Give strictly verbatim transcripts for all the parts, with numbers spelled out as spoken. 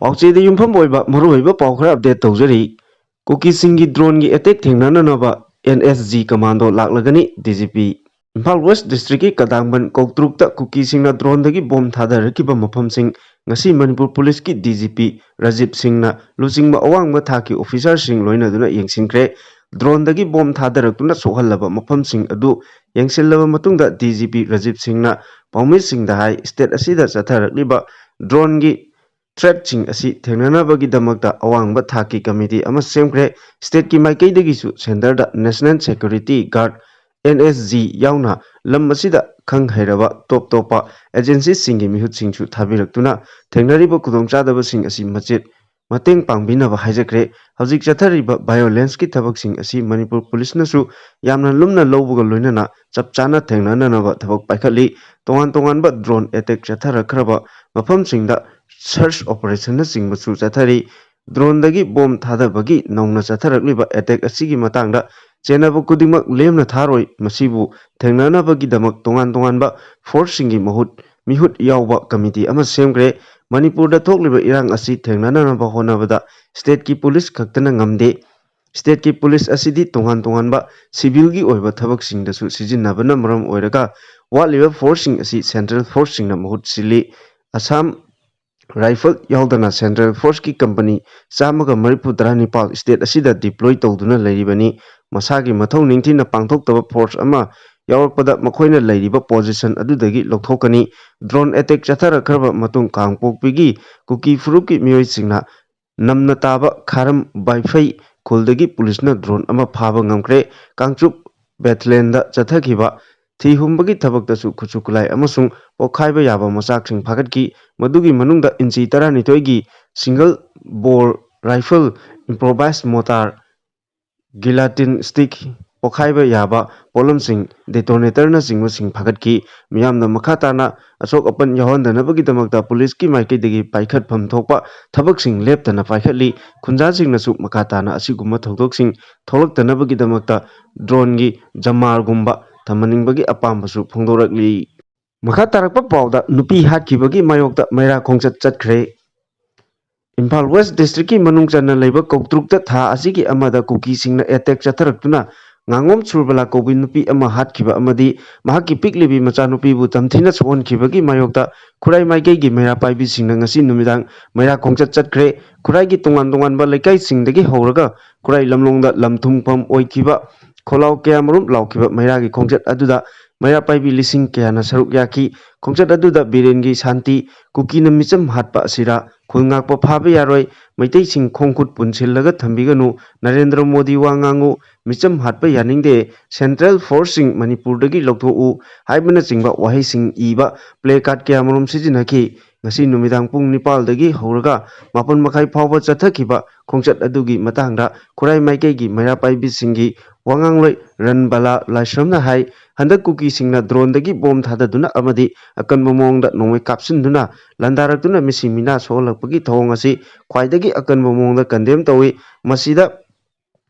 ꯄꯥꯎꯆꯦꯗ ꯌꯨꯝꯐꯝ ꯑꯣꯏꯕ ꯃꯔꯨꯑꯣꯏꯕ ꯄꯥꯎ ꯈꯔ ꯑꯞꯗꯦꯠ ꯇꯧꯖꯔꯤ꯫ ꯀꯨꯀꯤꯁꯤꯡꯒꯤ ꯗ꯭ꯔꯣꯟꯒꯤ ꯑꯦꯇꯦꯛ ꯊꯦꯡꯅꯅꯅꯕ ꯑꯦꯟ ꯑꯦꯁ ꯖꯤ ꯀꯃꯥꯟꯗꯣ ꯂꯥꯛꯂꯒꯅꯤ꯫ D G P. Imphal west ꯗꯤꯁꯇ꯭ꯔꯤꯛꯀꯤ ꯀꯗꯥꯡꯕꯟ ꯀꯧꯇ꯭ꯔꯨꯛꯇ ꯀꯨꯀꯤꯁꯤꯡꯅ ꯗ꯭ꯔꯣꯟꯗꯒꯤ ꯕꯣꯝ ꯊꯥꯗꯔꯛꯈꯤꯕ ꯃꯐꯝꯁꯤꯡ ꯉꯁꯤ ꯃꯅꯤꯄꯨꯔ ꯄꯨꯂꯤꯁꯀꯤ ꯗꯤ ꯖꯤ ꯄꯤ ꯔꯥꯖꯤꯕ ꯁꯤꯡꯅ ꯂꯨꯆꯤꯡꯕ ꯑꯋꯥꯡꯕ ꯊꯥꯛꯀꯤ ꯑꯣꯐꯤꯁꯥꯔꯁꯤꯡ ꯂꯣꯏꯅꯗꯨꯅ ꯌꯦꯡꯁꯤꯟꯈ꯭ꯔꯦ꯫ ꯗ꯭ꯔꯣꯟꯗꯒꯤ ꯕꯣꯝ ꯊꯥꯗꯔꯛꯇꯨꯅ ꯁꯣꯛꯍꯜꯂꯕ ꯃꯐꯝꯁꯤꯡ ꯑꯗꯨ ꯌꯦꯡꯁꯤꯜꯂꯕ ꯃꯇꯨꯡꯗ ꯗꯤ ꯖꯤ ꯄꯤ ꯔꯥꯖꯤꯕ ꯁꯤꯡꯅ ꯄꯥꯎꯃꯤꯁꯤꯡꯗ ꯍꯥꯏ, ꯁ꯭ꯇꯦꯠ ꯑꯁꯤꯗ ꯆꯠꯊꯔꯛꯂꯤꯕ ꯗ꯭ꯔꯣꯟꯒꯤ ꯊ꯭ꯔꯦꯠꯁꯤꯡ ꯑꯁꯤ ꯊꯦꯡꯅꯅꯕꯒꯤꯗꯃꯛꯇ ꯑꯋꯥꯡꯕ ꯊꯥꯛꯀꯤ ꯀꯃꯤꯇꯤ ꯑꯃ ꯁꯦꯝꯈ꯭ꯔꯦ꯫ ꯁ꯭ꯇꯦꯠꯀꯤ ꯃꯥꯏꯀꯩꯗꯒꯤꯁꯨ ꯁꯦꯟꯇꯔꯗ national security guard, N S G, ꯌꯥꯎꯅ ꯂꯝ ꯑꯁꯤꯗ ꯈꯪ ꯍꯩꯔꯕ ꯇꯣꯞ ꯇꯣꯞꯄ ꯑꯦꯖꯦꯟꯁꯤꯁꯤꯡꯒꯤ ꯃꯤꯍꯨꯠꯁꯤꯡꯁꯨ ꯊꯥꯕꯤꯔꯛꯇꯨꯅ ꯊꯦꯡꯅꯔꯤꯕ ꯈꯨꯗꯣꯡꯆꯥꯗꯕꯁꯤꯡ ꯑꯁꯤ ꯃꯆꯦꯠ ꯃꯇꯦꯡ ꯄꯥꯡꯕꯤꯅꯕ ꯍꯥꯏꯖꯈ꯭ꯔꯦ꯫ ꯍꯧꯖꯤꯛ ꯆꯠꯊꯔꯤꯕ ꯚꯥꯏꯑꯣꯂꯦꯟꯁꯀꯤ ꯊꯕꯛꯁꯤꯡ ꯑꯁꯤ ꯃꯅꯤꯄꯨꯔ ꯄꯨꯂꯤꯁꯅꯁꯨ ꯌꯥꯝꯅ ꯂꯨꯝꯅ ꯂꯧꯕꯒ ꯂꯣꯏꯅꯅ ꯆꯞ ꯆꯥꯅ ꯊꯦꯡꯅꯅꯅꯕ ꯊꯕꯛ ꯄꯥꯏꯈꯠꯂꯤ꯫ ꯇꯣꯉꯥꯟ ꯇꯣꯉꯥꯟꯕ ꯗ꯭ꯔꯣꯟ ꯑꯦꯇꯦꯛ ꯆꯠꯊꯔꯛꯈ꯭ꯔꯕ ꯃꯐꯝꯁꯤꯡꯗ ꯁꯔꯆ ꯑꯣꯄꯔꯦꯁꯟꯅꯆꯤꯡꯕꯁꯨ ꯆꯠꯊꯔꯤ꯫ ꯗ꯭ꯔꯣꯟꯗꯒꯤ ꯕꯣꯝ ꯊꯥꯗꯕꯒꯤ ꯅꯧꯅ ꯆꯠꯊꯔꯛꯂꯤꯕ ꯑꯦꯇꯦꯛ ꯑꯁꯤꯒꯤ ꯃꯇꯥꯡꯗ ꯆꯦꯟꯅꯕ ꯈꯨꯗꯤꯡꯃꯛ ꯂꯦꯝꯅ ꯊꯥꯔꯣꯏ꯫ ꯃꯁꯤꯕꯨ ꯊꯦꯡꯅꯅꯕꯒꯤꯗꯃꯛ ꯇꯣꯉꯥꯟ ꯇꯣꯉꯥꯟꯕ ꯐꯣꯔꯁꯁꯤꯡꯒꯤ ꯃꯍꯨꯠ ꯃꯤꯍꯨꯠ ꯌꯥꯎꯕ ꯀꯃꯤꯇꯤ ꯑꯃ ꯁꯦꯝꯈ꯭ꯔꯦ꯫ ꯃꯅꯤꯄꯨꯔꯗ ꯊꯣꯛꯂꯤꯕ ꯏꯔꯥꯡ ꯑꯁꯤ ꯊꯦꯡꯅꯅꯅꯕ ꯍꯣꯠꯅꯕꯗ ꯁ꯭ꯇꯦꯠꯀꯤ ꯄꯨꯂꯤꯁ ꯈꯛꯇꯅ ꯉꯝꯗꯦ꯫ ꯁ꯭ꯇꯦꯠꯀꯤ ꯄꯨꯂꯤꯁ ꯑꯁꯤꯗꯤ ꯇꯣꯉꯥꯟ ꯇꯣꯉꯥꯟꯕ ꯁꯤꯚꯤꯜꯒꯤ ꯑꯣꯏꯕ ꯊꯕꯛꯁꯤꯡꯗꯁꯨ ꯁꯤꯖꯤꯟꯅꯕꯅ ꯃꯔꯝ ꯑꯣꯏꯔꯒ ꯋꯥꯠꯂꯤꯕ ꯐꯣꯔꯁꯁꯤꯡ ꯑꯁꯤ ꯁꯦꯟꯇ꯭ꯔꯦꯜ ꯐꯣꯔꯁꯁꯤꯡꯅ ꯃꯍꯨꯠ ꯁꯤꯜꯂꯤ꯫ ꯑꯁꯥꯝ ꯔꯥꯏꯐꯜ ꯌꯥꯎꯗꯅ ꯁꯦꯟꯇ꯭ꯔꯦꯜ ꯐꯣꯔꯁꯀꯤ ꯀꯝꯄꯅꯤ ꯆꯥꯝꯃꯒ ꯃꯔꯤꯐꯨ ꯇꯔꯥꯅꯤꯄꯥꯜ ꯁ꯭ꯇꯦꯠ ꯑꯁꯤꯗ ꯗꯤꯄ꯭ꯂꯣꯏ ꯇꯧꯗꯨꯅ ꯂꯩꯔꯤꯕꯅꯤ꯫ ꯃꯁꯥꯒꯤ ꯃꯊꯧ ꯅꯤꯡꯊꯤꯅ ꯄꯥꯡꯊꯣꯛꯇꯕ ꯐꯣꯔꯁ ꯑꯃ ꯌꯥꯎꯔꯛꯄꯗ ꯃꯈꯣꯏꯅ ꯂꯩꯔꯤꯕ ꯄꯣꯖꯤꯁꯟ ꯑꯗꯨꯗꯒꯤ ꯂꯧꯊꯣꯛꯀꯅꯤ꯫ ꯗ꯭ꯔꯣꯟ ꯑꯦꯇꯦꯛ ꯆꯠꯊꯔꯛꯈ꯭ꯔꯕ ꯃꯇꯨꯡ ꯀꯥꯡꯄꯣꯛꯄꯤꯒꯤ ꯀꯨꯀꯤ ꯐꯨꯔꯨꯞꯀꯤ ꯃꯤꯑꯣꯏꯁꯤꯡꯅ ꯅꯝꯅ ꯇꯥꯕ ꯈꯥꯔꯝ ꯕꯥꯏꯐꯩ ꯈꯨꯜꯗꯒꯤ ꯄꯨꯂꯤꯁꯅ ꯗ꯭ꯔꯣꯟ ꯑꯃ ꯐꯥꯕ ꯉꯝꯈ꯭ꯔꯦ꯫ ꯀꯥꯡꯆꯨꯞ ꯕꯦꯊꯂꯦꯟꯗ ꯆꯠꯊꯈꯤꯕ ꯊꯤ ꯍꯨꯝꯕꯒꯤ ꯊꯕꯛꯇꯁꯨ ꯈꯨꯠꯁꯨ ꯈꯨꯠꯂꯥꯏ ꯑꯃꯁꯨꯡ ꯄꯣꯈꯥꯏꯕ ꯌꯥꯕ ꯃꯆꯥꯛꯁꯤꯡ ꯐꯥꯒꯠꯈꯤ꯫ ꯃꯗꯨꯒꯤ ꯃꯅꯨꯡꯗ ꯏꯟꯆꯤ ꯇꯔꯥꯅꯤꯊꯣꯏꯒꯤ ꯁꯤꯡꯒꯜ ꯕꯣꯔ ꯔꯥꯏꯐꯜ, ꯏꯝꯄ꯭ꯔꯣꯚꯥꯏꯖ ꯃꯣꯇꯥꯔ, ꯒꯤꯂꯥꯇꯤꯟ ꯁ꯭ꯇꯤꯛ, ꯄꯣꯈꯥꯏꯕ ꯌꯥꯕ ꯄꯣꯠꯂꯝꯁꯤꯡ, ꯗꯦꯇꯣꯅꯦꯇꯔꯅꯆꯤꯡꯕꯁꯤꯡ ꯐꯥꯒꯠꯈꯤ꯫ ꯃꯤꯌꯥꯝꯅ ꯃꯈꯥ ꯇꯥꯅ ꯑꯁꯣꯛ ꯑꯄꯟ ꯌꯥꯎꯍꯟꯗꯅꯕꯒꯤꯗꯃꯛꯇ ꯄꯨꯂꯤꯁꯀꯤ ꯃꯥꯏꯀꯩꯗꯒꯤ ꯄꯥꯏꯈꯠꯐꯝ ꯊꯣꯛꯄ ꯊꯕꯛꯁꯤꯡ ꯂꯦꯞꯇꯅ ꯄꯥꯏꯈꯠꯂꯤ꯫ ꯈꯨꯟꯖꯥꯁꯤꯡꯅꯁꯨ ꯃꯈꯥ ꯇꯥꯅ ꯑꯁꯤꯒꯨꯝꯕ ꯊꯧꯗꯣꯛꯁꯤꯡ ꯊꯣꯛꯂꯛꯇꯅꯕꯒꯤꯗꯃꯛꯇ ꯗ꯭ꯔꯣꯟꯒꯤ ꯖꯃꯥꯔꯒꯨꯝꯕ ꯊꯝꯍꯟꯅꯤꯡꯕꯒꯤ ꯑꯄꯥꯝꯕꯁꯨ ꯐꯣꯡꯗꯣꯔꯛꯂꯤ꯫ ꯃꯈꯥ ꯇꯥꯔꯛꯄ ꯄꯥꯎꯗ ꯅꯨꯄꯤ ꯍꯥꯠꯈꯤꯕꯒꯤ ꯃꯥꯌꯣꯛꯇ ꯃꯩꯔꯥ ꯈꯣꯡꯆꯠ ꯆꯠꯈ꯭ꯔꯦ꯫ ꯏꯝꯐꯥꯜ ꯋꯦꯁ ꯗꯤꯁꯇ꯭ꯔꯤꯛꯀꯤ ꯃꯅꯨꯡ ꯆꯟꯅ ꯂꯩꯕ ꯀꯧꯇ꯭ꯔꯨꯛꯇ ꯊꯥ ꯑꯁꯤꯒꯤ ꯑꯃꯗ ꯀꯨꯀꯤꯁꯤꯡꯅ ꯑꯦꯇꯦꯛ ꯆꯠꯊꯔꯛꯇꯨꯅ ꯉꯥꯉꯣꯝ ꯁꯨꯔꯕꯂꯥ ꯀꯧꯕꯤ ꯅꯨꯄꯤ ꯑꯃ ꯍꯥꯠꯈꯤꯕ ꯑꯃꯗꯤ ꯃꯍꯥꯛꯀꯤ ꯄꯤꯛꯂꯤꯕꯤ ꯃꯆꯥꯅꯨꯄꯤꯕꯨ ꯇꯝꯊꯤꯅ ꯁꯣꯛꯍꯟꯈꯤꯕꯒꯤ ꯃꯥꯌꯣꯛꯇ ꯈꯨꯔꯥꯏ ꯃꯥꯏꯀꯩꯒꯤ ꯃꯩꯔꯥ ꯄꯥꯏꯕꯤꯁꯤꯡꯅ ꯉꯁꯤ ꯅꯨꯃꯤꯗꯥꯡ ꯃꯩꯔꯥ ꯈꯣꯡꯆꯠ ꯆꯠꯈ꯭ꯔꯦ꯫ ꯈꯨꯔꯥꯏꯒꯤ ꯇꯣꯉꯥꯟ ꯇꯣꯉꯥꯟꯕ ꯂꯩꯀꯥꯏꯁꯤꯡꯗꯒꯤ ꯍꯧꯔꯒ ꯈꯨꯔꯥꯏ ꯂꯝꯂꯣꯡꯗ ꯂꯝ ꯊꯨꯡꯐꯝ ꯑꯣꯏꯈꯤꯕ ꯈꯣꯜꯂꯥꯎ ꯀꯌꯥꯃꯔꯨꯝ ꯂꯥꯎꯈꯤꯕ ꯃꯩꯔꯥꯒꯤ ꯈꯣꯡꯆꯠ ꯑꯗꯨꯗ ꯃꯩꯔꯥ ꯄꯥꯏꯕꯤ ꯂꯤꯁꯤꯡ ꯀꯌꯥꯅ ꯁꯔꯨꯛ ꯌꯥꯈꯤ꯫ ꯈꯣꯡꯆꯠ ꯑꯗꯨꯗ ꯕꯤꯔꯦꯟꯒꯤ ꯁꯥꯟꯇꯤ, ꯀꯨꯀꯤꯅ ꯃꯤꯆꯝ ꯍꯥꯠꯄ ꯑꯁꯤꯔꯥ, ꯈꯨꯜ ꯉꯥꯛꯄ ꯐꯥꯕ ꯌꯥꯔꯣꯏ, ꯃꯩꯇꯩꯁꯤꯡ ꯈꯣꯡ ꯈꯨꯠ ꯄꯨꯟꯁꯤꯜꯂꯒ ꯊꯝꯕꯤꯒꯅꯨ, ꯅꯔꯦꯟꯗ꯭ꯔ ꯃꯣꯗꯤ ꯋꯥ ꯉꯥꯡꯉꯨ, ꯃꯤꯆꯝ ꯍꯥꯠꯄ ꯌꯥꯅꯤꯡꯗꯦ, ꯁꯦꯟꯇ꯭ꯔꯦꯜ ꯐꯣꯔꯁꯁꯤꯡ ꯃꯅꯤꯄꯨꯔꯗꯒꯤ ꯂꯧꯊꯣꯛꯎ ꯍꯥꯏꯕꯅꯆꯤꯡꯕ ꯋꯥꯍꯩꯁꯤꯡ ꯏꯕ ꯄ꯭ꯂꯦ ꯀꯥꯔꯗ ꯀꯌꯥꯃꯔꯨꯝ ꯁꯤꯖꯤꯟꯅꯈꯤ꯫ ꯉꯁꯤ ꯅꯨꯃꯤꯗꯥꯡ ꯄꯨꯡ ꯅꯤꯄꯥꯜꯗꯒꯤ ꯍꯧꯔꯒ ꯃꯥꯄꯟ ꯃꯈꯥꯏ ꯐꯥꯎꯕ ꯆꯠꯊꯈꯤꯕ ꯈꯣꯡꯆꯠ ꯑꯗꯨꯒꯤ ꯃꯇꯥꯡꯗ ꯈꯨꯔꯥꯏ ꯃꯥꯏꯀꯩꯒꯤ ꯃꯩꯔꯥ ꯄꯥꯏꯕꯤꯁꯤꯡꯒꯤ ꯋꯥꯉꯥꯡꯂꯣꯏ ꯔꯟꯕꯂꯥ ꯂꯥꯏꯁ꯭ꯔꯝꯅ ꯍꯥꯏ, ꯍꯟꯗꯛ ꯀꯨꯀꯤꯁꯤꯡꯅ ꯗ꯭ꯔꯣꯟꯗꯒꯤ ꯕꯣꯝ ꯊꯥꯗꯗꯨꯅ ꯑꯃꯗꯤ ꯑꯀꯟꯕ ꯃꯑꯣꯡꯗ ꯅꯣꯡꯃꯩ ꯀꯥꯞꯁꯤꯟꯗꯨꯅ ꯂꯥꯟꯗꯥꯔꯛꯇꯨꯅ ꯃꯤꯁꯤ ꯃꯤꯅꯥ ꯁꯣꯛꯍꯜꯂꯛꯄꯒꯤ ꯊꯧꯑꯣꯡ ꯑꯁꯤ ꯈ꯭ꯋꯥꯏꯗꯒꯤ ꯑꯀꯟꯕ ꯃꯑꯣꯡꯗ ꯀꯟꯗꯦꯝ ꯇꯧꯏ꯫ ꯃꯁꯤꯗ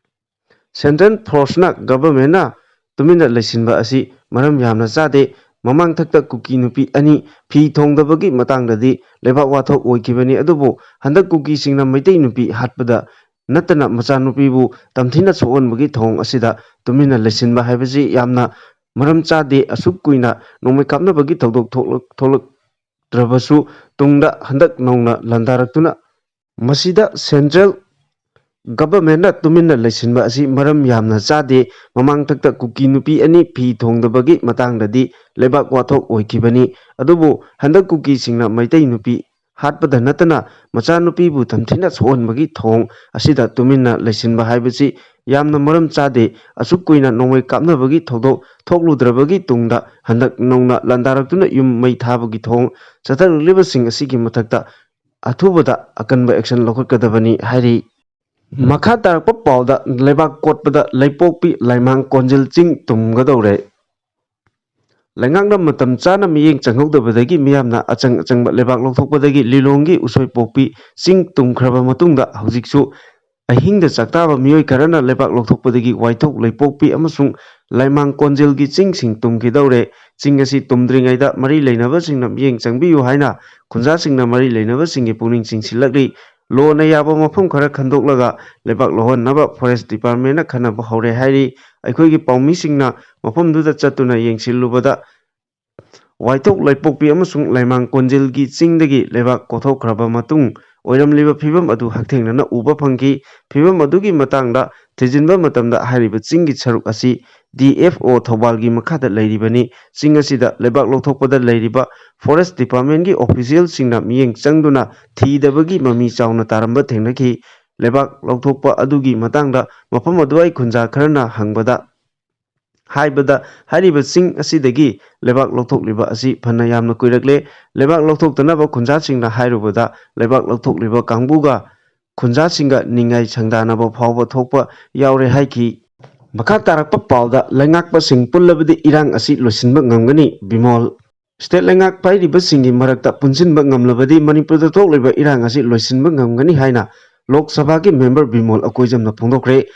ꯁꯦꯟꯇ꯭ꯔꯦꯜ ꯐꯣꯔꯁꯅ, ꯒꯚꯔꯟꯃꯦꯟꯠꯅ ꯇꯨꯃꯤꯟꯅ ꯂꯩꯁꯤꯟꯕ ꯑꯁꯤ ꯃꯔꯝ ꯌꯥꯝꯅ ꯆꯥꯗꯦ꯫ ꯃꯃꯥꯡꯊꯛꯇ ꯀꯨꯀꯤ ꯅꯨꯄꯤ ꯑꯅꯤ ꯐꯤ ꯊꯣꯡꯗꯕꯒꯤ ꯃꯇꯥꯡꯗꯗꯤ ꯂꯩꯕꯥꯛ ꯋꯥꯊꯣꯛ ꯑꯣꯏꯈꯤꯕꯅꯤ, ꯑꯗꯨꯕꯨ ꯍꯟꯗꯛ ꯀꯨꯀꯤꯁꯤꯡꯅ ꯃꯩꯇꯩ ꯅꯨꯄꯤ ꯍꯥꯠꯄꯗ ꯅꯠꯇꯅ ꯃꯆꯥꯅꯨꯄꯤꯕꯨ ꯇꯝꯊꯤꯅ ꯁꯣꯛꯍꯟꯕꯒꯤ ꯊꯧꯑꯣꯡ ꯑꯁꯤꯗ ꯇꯨꯃꯤꯟꯅ ꯂꯩꯁꯤꯟꯕ ꯍꯥꯏꯕꯁꯤ ꯌꯥꯝꯅ ꯃꯔꯝ ꯆꯥꯗꯦ꯫ ꯑꯁꯨꯛ ꯀꯨꯏꯅ ꯅꯣꯡꯃꯩ ꯀꯥꯞꯅꯕꯒꯤ ꯊꯧꯗꯣꯛ ꯊꯣꯛꯂꯛ-, ꯊꯣꯛꯂꯛꯇ꯭ꯔꯕꯁꯨ ꯇꯨꯡꯗ ꯍꯟꯗꯛ ꯅꯧꯅ ꯂꯥꯟꯗꯥꯔꯛꯇꯨꯅ ꯃꯁꯤꯗ ꯁꯦꯟꯇ꯭ꯔꯦꯜ ꯒꯚꯔꯟꯃꯦꯟꯠꯅ ꯇꯨꯃꯤꯟꯅ ꯂꯩꯁꯤꯟꯕ ꯑꯁꯤ ꯃꯔꯝ ꯌꯥꯝꯅ ꯆꯥꯗꯦ꯫ ꯃꯃꯥꯡꯊꯛꯇ ꯀꯨꯀꯤ ꯅꯨꯄꯤ ꯑꯅꯤ ꯐꯤ ꯊꯣꯡꯗꯕꯒꯤ ꯃꯇꯥꯡꯗꯗꯤ ꯂꯩꯕꯥꯛ ꯋꯥꯊꯣꯛ ꯑꯣꯏꯈꯤꯕꯅꯤ꯫ ꯑꯗꯨꯕꯨ ꯍꯟꯗꯛ ꯀꯨꯀꯤꯁꯤꯡꯅ ꯃꯩꯇꯩ ꯅꯨꯄꯤ ꯍꯥꯠꯄꯗ ꯅꯠꯇꯅ ꯃꯆꯥꯅꯨꯄꯤꯕꯨ ꯇꯝꯊꯤꯅ ꯁꯣꯛꯍꯟꯕꯒꯤ ꯊꯧꯑꯣꯡ ꯑꯁꯤꯗ ꯇꯨꯃꯤꯟꯅ ꯂꯩꯁꯤꯟꯕ ꯍꯥꯏꯕꯁꯤ ꯌꯥꯝꯅ ꯃꯔꯝ ꯆꯥꯗꯦ꯫ ꯑꯁꯨꯛ ꯀꯨꯏꯅ ꯅꯣꯡꯃꯩ ꯀꯥꯞꯅꯕꯒꯤ ꯊꯧꯗꯣꯛ ꯊꯣꯛꯂꯨꯗ꯭ꯔꯕꯒꯤ ꯇꯨꯡꯗ ꯍꯟꯗꯛ ꯅꯧꯅ ꯂꯥꯟꯗꯥꯔꯛꯇꯨꯅ ꯌꯨꯝ ꯃꯩ ꯊꯥꯕꯒꯤ ꯊꯧꯑꯣꯡ ꯆꯠꯊꯔꯛꯂꯤꯕꯁꯤꯡ ꯑꯁꯤꯒꯤ ꯃꯊꯛꯇ ꯑꯊꯨꯕꯗ ꯑꯀꯟꯕ action ꯂꯧꯈꯠꯀꯗꯕꯅꯤ ꯍꯥꯏꯔꯤ꯫ ꯃꯈꯥ ꯇꯥꯔꯛꯄ ꯄꯥꯎꯗ ꯂꯩꯕꯥꯛ ꯀꯣꯠꯄꯗ ꯂꯩꯄꯣꯛꯄꯤ ꯂꯥꯏꯃꯥꯡ ꯀꯣꯟꯖꯤꯜ ꯆꯤꯡ ꯇꯨꯝꯒꯗꯧꯔꯦ꯫ ꯂꯩꯉꯥꯛꯅ ꯃꯇꯝ ꯆꯥꯅ ꯃꯤꯠꯌꯦꯡ ꯆꯪꯍꯧꯗꯕꯗꯒꯤ ꯃꯤꯌꯥꯝꯅ ꯑꯆꯪ ꯑꯆꯪꯕ ꯂꯩꯕꯥꯛ ꯂꯧꯊꯣꯛꯄꯗꯒꯤ ꯂꯤꯂꯣꯡꯒꯤ ꯎꯁꯣꯏꯄꯣꯛꯄꯤ ꯆꯤꯡ ꯇꯨꯝꯈ꯭ꯔꯕ ꯃꯇꯨꯡꯗ ꯍꯧꯖꯤꯛꯁꯨ ꯑꯍꯤꯡꯗ ꯆꯥꯛꯇꯥꯕ ꯃꯤꯑꯣꯏ ꯈꯔꯅ ꯂꯩꯕꯥꯛ ꯂꯧꯊꯣꯛꯄꯗꯒꯤ ꯋꯥꯏꯊꯣꯛ ꯂꯩꯄꯣꯛꯄꯤ ꯑꯃꯁꯨꯡ ꯂꯥꯏꯃꯥꯡ ꯀꯣꯟꯖꯦꯜꯒꯤ ꯆꯤꯡꯁꯤꯡ ꯇꯨꯝꯈꯤꯗꯧꯔꯦ꯫ ꯆꯤꯡ ꯑꯁꯤ ꯇꯨꯝꯗ꯭ꯔꯤꯉꯩꯗ ꯃꯔꯤ ꯂꯩꯅꯕꯁꯤꯡꯅ ꯃꯤꯠꯌꯦꯡ ꯆꯪꯕꯤꯌꯨ ꯍꯥꯏꯅ ꯈꯨꯟꯖꯥꯁꯤꯡꯅ ꯃꯔꯤ ꯂꯩꯅꯕꯁꯤꯡꯒꯤ ꯄꯨꯛꯅꯤꯡ ꯆꯤꯡꯁꯤꯜꯂꯛꯂꯤ꯫ ꯂꯣꯅ ꯌꯥꯕ ꯃꯐꯝ ꯈꯔ ꯈꯟꯗꯣꯛꯂꯒ ꯂꯩꯕꯥꯛ ꯂꯧꯍꯣꯟꯅꯕ Forest Departmentꯅ ꯈꯟꯅꯕ ꯍꯧꯔꯦ ꯍꯥꯏꯔꯤ꯫ ꯑꯩꯈꯣꯏꯒꯤ ꯄꯥꯎꯃꯤꯁꯤꯡꯅ ꯃꯐꯝꯗꯨꯗ ꯆꯠꯇꯨꯅ ꯌꯦꯡꯁꯤꯜꯂꯨꯕꯗ ꯋꯥꯏꯊꯣꯛ ꯂꯩꯄꯣꯛꯄꯤ ꯑꯃꯁꯨꯡ ꯂꯩꯃꯥꯡ ꯀꯣꯟꯖꯤꯜꯒꯤ ꯆꯤꯡꯗꯒꯤ ꯂꯩꯕꯥꯛ ꯀꯣꯊꯣꯛꯈ꯭ꯔꯕ ꯃꯇꯨꯡ ꯑꯣꯏꯔꯝꯂꯤꯕ ꯐꯤꯕꯝ ꯑꯗꯨ ꯍꯛꯊꯦꯡꯅꯅ ꯎꯕ ꯐꯪꯈꯤ꯫ ꯐꯤꯕꯝ ꯑꯗꯨꯒꯤ ꯃꯇꯥꯡꯗ ꯊꯤꯖꯤꯟꯕ ꯃꯇꯝꯗ ꯍꯥꯏꯔꯤꯕ ꯆꯤꯡꯒꯤ ꯁꯔꯨꯛ ꯑꯁꯤ D F O ꯊꯧꯕꯥꯜꯒꯤ ꯃꯈꯥꯗ ꯂꯩꯔꯤꯕꯅꯤ꯫ ꯆꯤꯡ ꯑꯁꯤꯗ ꯂꯩꯕꯥꯛ ꯂꯧꯊꯣꯛꯄꯗ ꯂꯩꯔꯤꯕ Forest Departmentꯀꯤ officialꯁꯤꯡꯅ ꯃꯤꯠꯌꯦꯡ ꯆꯪꯗꯨꯅ ꯊꯤꯗꯕꯒꯤ ꯃꯃꯤ ꯆꯥꯎꯅ ꯇꯥꯔꯝꯕ ꯊꯦꯡꯅꯈꯤ꯫ ꯂꯩꯕꯥꯛ ꯂꯧꯊꯣꯛꯄ ꯑꯗꯨꯒꯤ ꯃꯇꯥꯡꯗ ꯃꯐꯝ ꯑꯗꯨꯋꯥꯏ ꯈꯨꯟꯖꯥ ꯈꯔꯅ ꯍꯪꯕꯗ, ꯍꯥꯏꯕꯗ, ꯍꯥꯏꯔꯤꯕ ꯆꯤꯡ ꯑꯁꯤꯗꯒꯤ ꯂꯩꯕꯥꯛ ꯂꯧꯊꯣꯛꯂꯤꯕ ꯑꯁꯤ ꯐꯅ ꯌꯥꯝꯅ ꯀꯨꯏꯔꯛꯂꯦ꯫ ꯂꯩꯕꯥꯛ ꯂꯧꯊꯣꯛꯇꯅꯕ ꯈꯨꯟꯖꯥꯁꯤꯡꯅ ꯍꯥꯏꯔꯨꯕꯗ, ꯂꯩꯕꯥꯛ ꯂꯧꯊꯣꯛꯂꯤꯕ ꯀꯥꯡꯕꯨꯒ ꯈꯨꯟꯖꯥꯁꯤꯡꯒ ꯅꯤꯡꯉꯥꯏ ꯁꯪꯗꯥꯅꯕ ꯐꯥꯎꯕ ꯊꯣꯛꯄ ꯌꯥꯎꯔꯦ ꯍꯥꯏꯈꯤ꯫ ꯃꯈꯥ ꯇꯥꯔꯛꯄ ꯄꯥꯎꯗ, ꯂꯩꯉꯥꯛꯄꯁꯤꯡ ꯄꯨꯜꯂꯕꯗꯤ ꯏꯔꯥꯡ ꯑꯁꯤ ꯂꯣꯏꯁꯤꯟꯕ ꯉꯝꯒꯅꯤ, ꯕꯤꯃꯣꯜ꯫ State ꯂꯩꯉꯥꯛ ꯄꯥꯏꯔꯤꯕꯁꯤꯡꯒꯤ ꯃꯔꯛꯇ ꯄꯨꯟꯁꯤꯟꯕ ꯉꯝꯂꯕꯗꯤ ꯃꯅꯤꯄꯨꯔꯗ ꯊꯣꯛꯂꯤꯕ ꯏꯔꯥꯡ ꯑꯁꯤ ꯂꯣꯏꯁꯤꯟꯕ ꯉꯝꯒꯅꯤ ꯍꯥꯏꯅ ꯂꯣꯛ ꯁꯚꯥꯒꯤ member ꯕꯤꯃꯣꯜ ꯑꯀꯣꯏꯖꯝꯅ ꯐꯣꯡꯗꯣꯛꯈ꯭ꯔꯦ꯫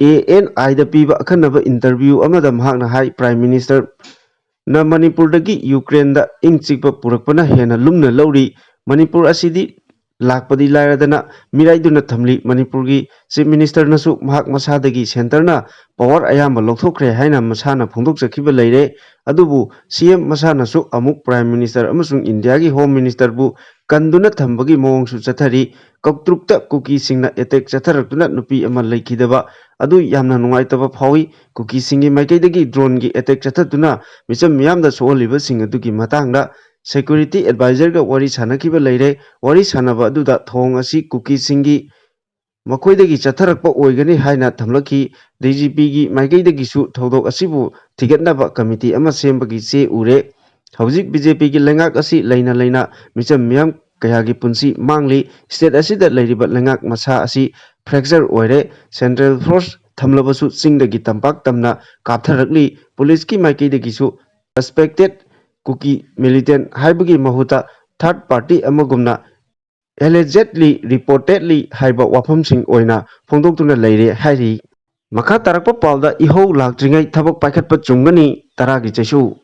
A N Iꯗ ꯄꯤꯕ ꯑꯈꯟꯅꯕ interview ꯑꯃꯗ ꯃꯍꯥꯛꯅ ꯍꯥꯏ, Prime Ministerꯅ ꯃꯅꯤꯄꯨꯔꯗꯒꯤ ꯌꯨꯀ꯭ꯔꯦꯟꯗ ꯏꯪ ꯆꯤꯛꯄ ꯄꯨꯔꯛꯄꯅ ꯍꯦꯟꯅ ꯂꯨꯝꯅ ꯂꯧꯔꯤ꯫ ꯃꯅꯤꯄꯨꯔ ꯑꯁꯤꯗꯤ ꯂꯥꯛꯄꯗꯤ ꯂꯥꯏꯔꯗꯅ ꯃꯤꯔꯥꯏꯗꯨꯅ ꯊꯝꯂꯤ꯫ ꯃꯅꯤꯄꯨꯔꯒꯤ Chief Ministerꯅꯁꯨ ꯃꯍꯥꯛ ꯃꯁꯥꯗꯒꯤ centreꯅ power ꯑꯌꯥꯝꯕ ꯂꯧꯊꯣꯛꯈ꯭ꯔꯦ ꯍꯥꯏꯅ ꯃꯁꯥꯅ ꯐꯣꯡꯗꯣꯛꯆꯈꯤꯕ ꯂꯩꯔꯦ꯫ ꯑꯗꯨꯕꯨ C M ꯃꯁꯥꯅꯁꯨ ꯑꯃꯨꯛ Prime Minister ꯑꯃꯁꯨꯡ Indiaꯒꯤ Home Ministerꯕꯨ ꯀꯟꯗꯨꯅ ꯊꯝꯕꯒꯤ ꯃꯑꯣꯡꯁꯨ ꯆꯠꯊꯔꯤ꯫ ꯀꯧꯇ꯭ꯔꯨꯛꯇ ꯀꯨꯀꯤꯁꯤꯡꯅ attack ꯆꯠꯊꯔꯛꯇꯨꯅ ꯅꯨꯄꯤ ꯑꯃ ꯂꯩꯈꯤꯗꯕ ꯑꯗꯨ ꯌꯥꯝꯅ ꯅꯨꯡꯉꯥꯏꯇꯕ ꯐꯥꯎꯏ꯫ ꯀꯨꯀꯤꯁꯤꯡꯒꯤ ꯃꯥꯏꯀꯩꯗꯒꯤ droneꯒꯤ attack ꯆꯠꯊꯗꯨꯅ ꯃꯤꯆꯝ ꯃꯤꯌꯥꯝꯗ ꯁꯣꯛꯍꯜꯂꯤꯕꯁꯤꯡ ꯑꯗꯨꯒꯤ ꯃꯇꯥꯡꯗ security advisorꯒ ꯋꯥꯔꯤ ꯁꯥꯟꯅꯈꯤꯕ ꯂꯩꯔꯦ꯫ ꯋꯥꯔꯤ ꯁꯥꯟꯅꯕ ꯑꯗꯨꯗ ꯊꯧꯑꯣꯡ ꯑꯁꯤ ꯀꯨꯀꯤꯁꯤꯡꯒꯤ ꯃꯈꯣꯏꯗꯒꯤ ꯆꯠꯊꯔꯛꯄ ꯑꯣꯏꯒꯅꯤ ꯍꯥꯏꯅ ꯊꯝꯂꯛꯈꯤ꯫ D G Pꯒꯤ ꯃꯥꯏꯀꯩꯗꯒꯤꯁꯨ ꯊꯧꯗꯣꯛ ꯑꯁꯤꯕꯨ ꯊꯤꯒꯠꯅꯕ committee ꯑꯃ ꯁꯦꯝꯕꯒꯤ ꯆꯦ ꯎꯔꯦ꯫ ꯍꯧꯖꯤꯛ B J Pꯒꯤ ꯂꯩꯉꯥꯛ ꯑꯁꯤ ꯂꯩꯅ ꯂꯩꯅ ꯃꯤꯆꯝ ꯃꯤꯌꯥꯝ ꯀꯌꯥꯒꯤ ꯄꯨꯟꯁꯤ ꯃꯥꯡꯂꯤ꯫ State ꯑꯁꯤꯗ ꯂꯩꯔꯤꯕ ꯂꯩꯉꯥꯛ ꯃꯁꯥ ꯑꯁꯤ fracture ꯑꯣꯏꯔꯦ꯫ Central force ꯊꯝꯂꯕꯁꯨ ꯆꯤꯡꯗꯒꯤ ꯇꯝꯄꯥꯛ ꯇꯝꯅ ꯀꯥꯞꯊꯔꯛꯂꯤ꯫ Policeꯀꯤ ꯃꯥꯏꯀꯩꯗꯒꯤꯁꯨ suspected ꯀꯨꯀꯤ militant ꯍꯥꯏꯕꯒꯤ ꯃꯍꯨꯠꯇ third party ꯑꯃꯒꯨꯝꯅ allegedly, reportedly ꯍꯥꯏꯕ ꯋꯥꯐꯝꯁꯤꯡ ꯑꯣꯏꯅ ꯐꯣꯡꯗꯣꯛꯇꯨꯅ ꯂꯩꯔꯦ ꯍꯥꯏꯔꯤ꯫ ꯃꯈꯥ ꯇꯥꯔꯛꯄ ꯄꯥꯎꯗ, ꯏꯍꯧ ꯂꯥꯛꯇ꯭ꯔꯤꯉꯩ ꯊꯕꯛ ꯄꯥꯏꯈꯠꯄ ꯆꯨꯝꯒꯅꯤ, ꯇꯔꯥꯒꯤ ꯆꯩꯁꯨ꯫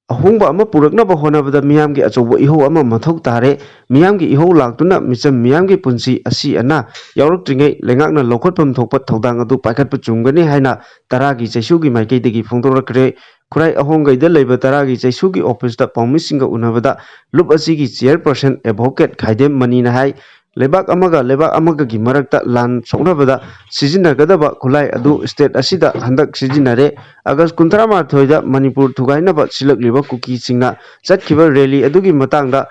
ꯑꯍꯣꯡꯕ ꯑꯃ ꯄꯨꯔꯛꯅꯕ ꯍꯣꯠꯅꯕꯗ ꯃꯤꯌꯥꯝꯒꯤ ꯑꯆꯧꯕ ꯏꯍꯧ ꯑꯃ ꯃꯊꯧ ꯇꯥꯔꯦ꯫ ꯃꯤꯌꯥꯝꯒꯤ ꯏꯍꯧ ꯂꯥꯛꯇꯨꯅ ꯃꯤꯆꯝ ꯃꯤꯌꯥꯝꯒꯤ ꯄꯨꯟꯁꯤ ꯑꯁꯤ ꯑꯅꯥ ꯌꯥꯎꯔꯛꯇ꯭ꯔꯤꯉꯩ ꯂꯩꯉꯥꯛꯅ ꯂꯧꯈꯠꯐꯝ ꯊꯣꯛꯄ ꯊꯧꯗꯥꯡ ꯑꯗꯨ ꯄꯥꯏꯈꯠꯄ ꯆꯨꯝꯒꯅꯤ ꯍꯥꯏꯅ ꯇꯔꯥꯒꯤ ꯆꯩꯁꯨꯒꯤ ꯃꯥꯏꯀꯩꯗꯒꯤ ꯐꯣꯡꯗꯣꯔꯛꯈ꯭ꯔꯦ꯫ ꯈꯨꯔꯥꯏ ꯑꯍꯣꯡꯒꯩꯗ ꯂꯩꯕ ꯇꯔꯥꯒꯤ ꯆꯩꯁꯨꯒꯤ ꯑꯣꯐꯤꯁꯇ ꯄꯥꯎꯃꯤꯁꯤꯡꯒ ꯎꯅꯕꯗ ꯂꯨꯞ ꯑꯁꯤꯒꯤ ꯆꯤꯌꯔꯄꯔꯁꯟ ꯑꯦꯗꯚꯣꯀꯦꯠ ꯈꯥꯏꯗꯦꯝ ꯃꯅꯤꯅ ꯍꯥꯏ, ꯂꯩꯕꯥꯛ ꯑꯃꯒ ꯂꯩꯕꯥꯛ ꯑꯃꯒꯒꯤ ꯃꯔꯛꯇ ꯂꯥꯟ ꯁꯣꯛꯅꯕꯗ ꯁꯤꯖꯤꯟꯅꯒꯗꯕ ꯈꯨꯠꯂꯥꯏ ꯑꯗꯨ ꯁ꯭ꯇꯦꯠ ꯑꯁꯤꯗ ꯍꯟꯗꯛ ꯁꯤꯖꯤꯟꯅꯔꯦ꯫ ꯑꯥꯒꯁ ꯀꯨꯟꯊ꯭ꯔꯥ ꯃꯥꯊꯣꯏꯗ ꯃꯅꯤꯄꯨꯔ ꯊꯨꯒꯥꯏꯅꯕ ꯁꯤꯜꯂꯛꯂꯤꯕ ꯀꯨꯀꯤꯁꯤꯡꯅ ꯆꯠꯈꯤꯕ ꯔꯦꯂꯤ ꯑꯗꯨꯒꯤ ꯃꯇꯥꯡꯗ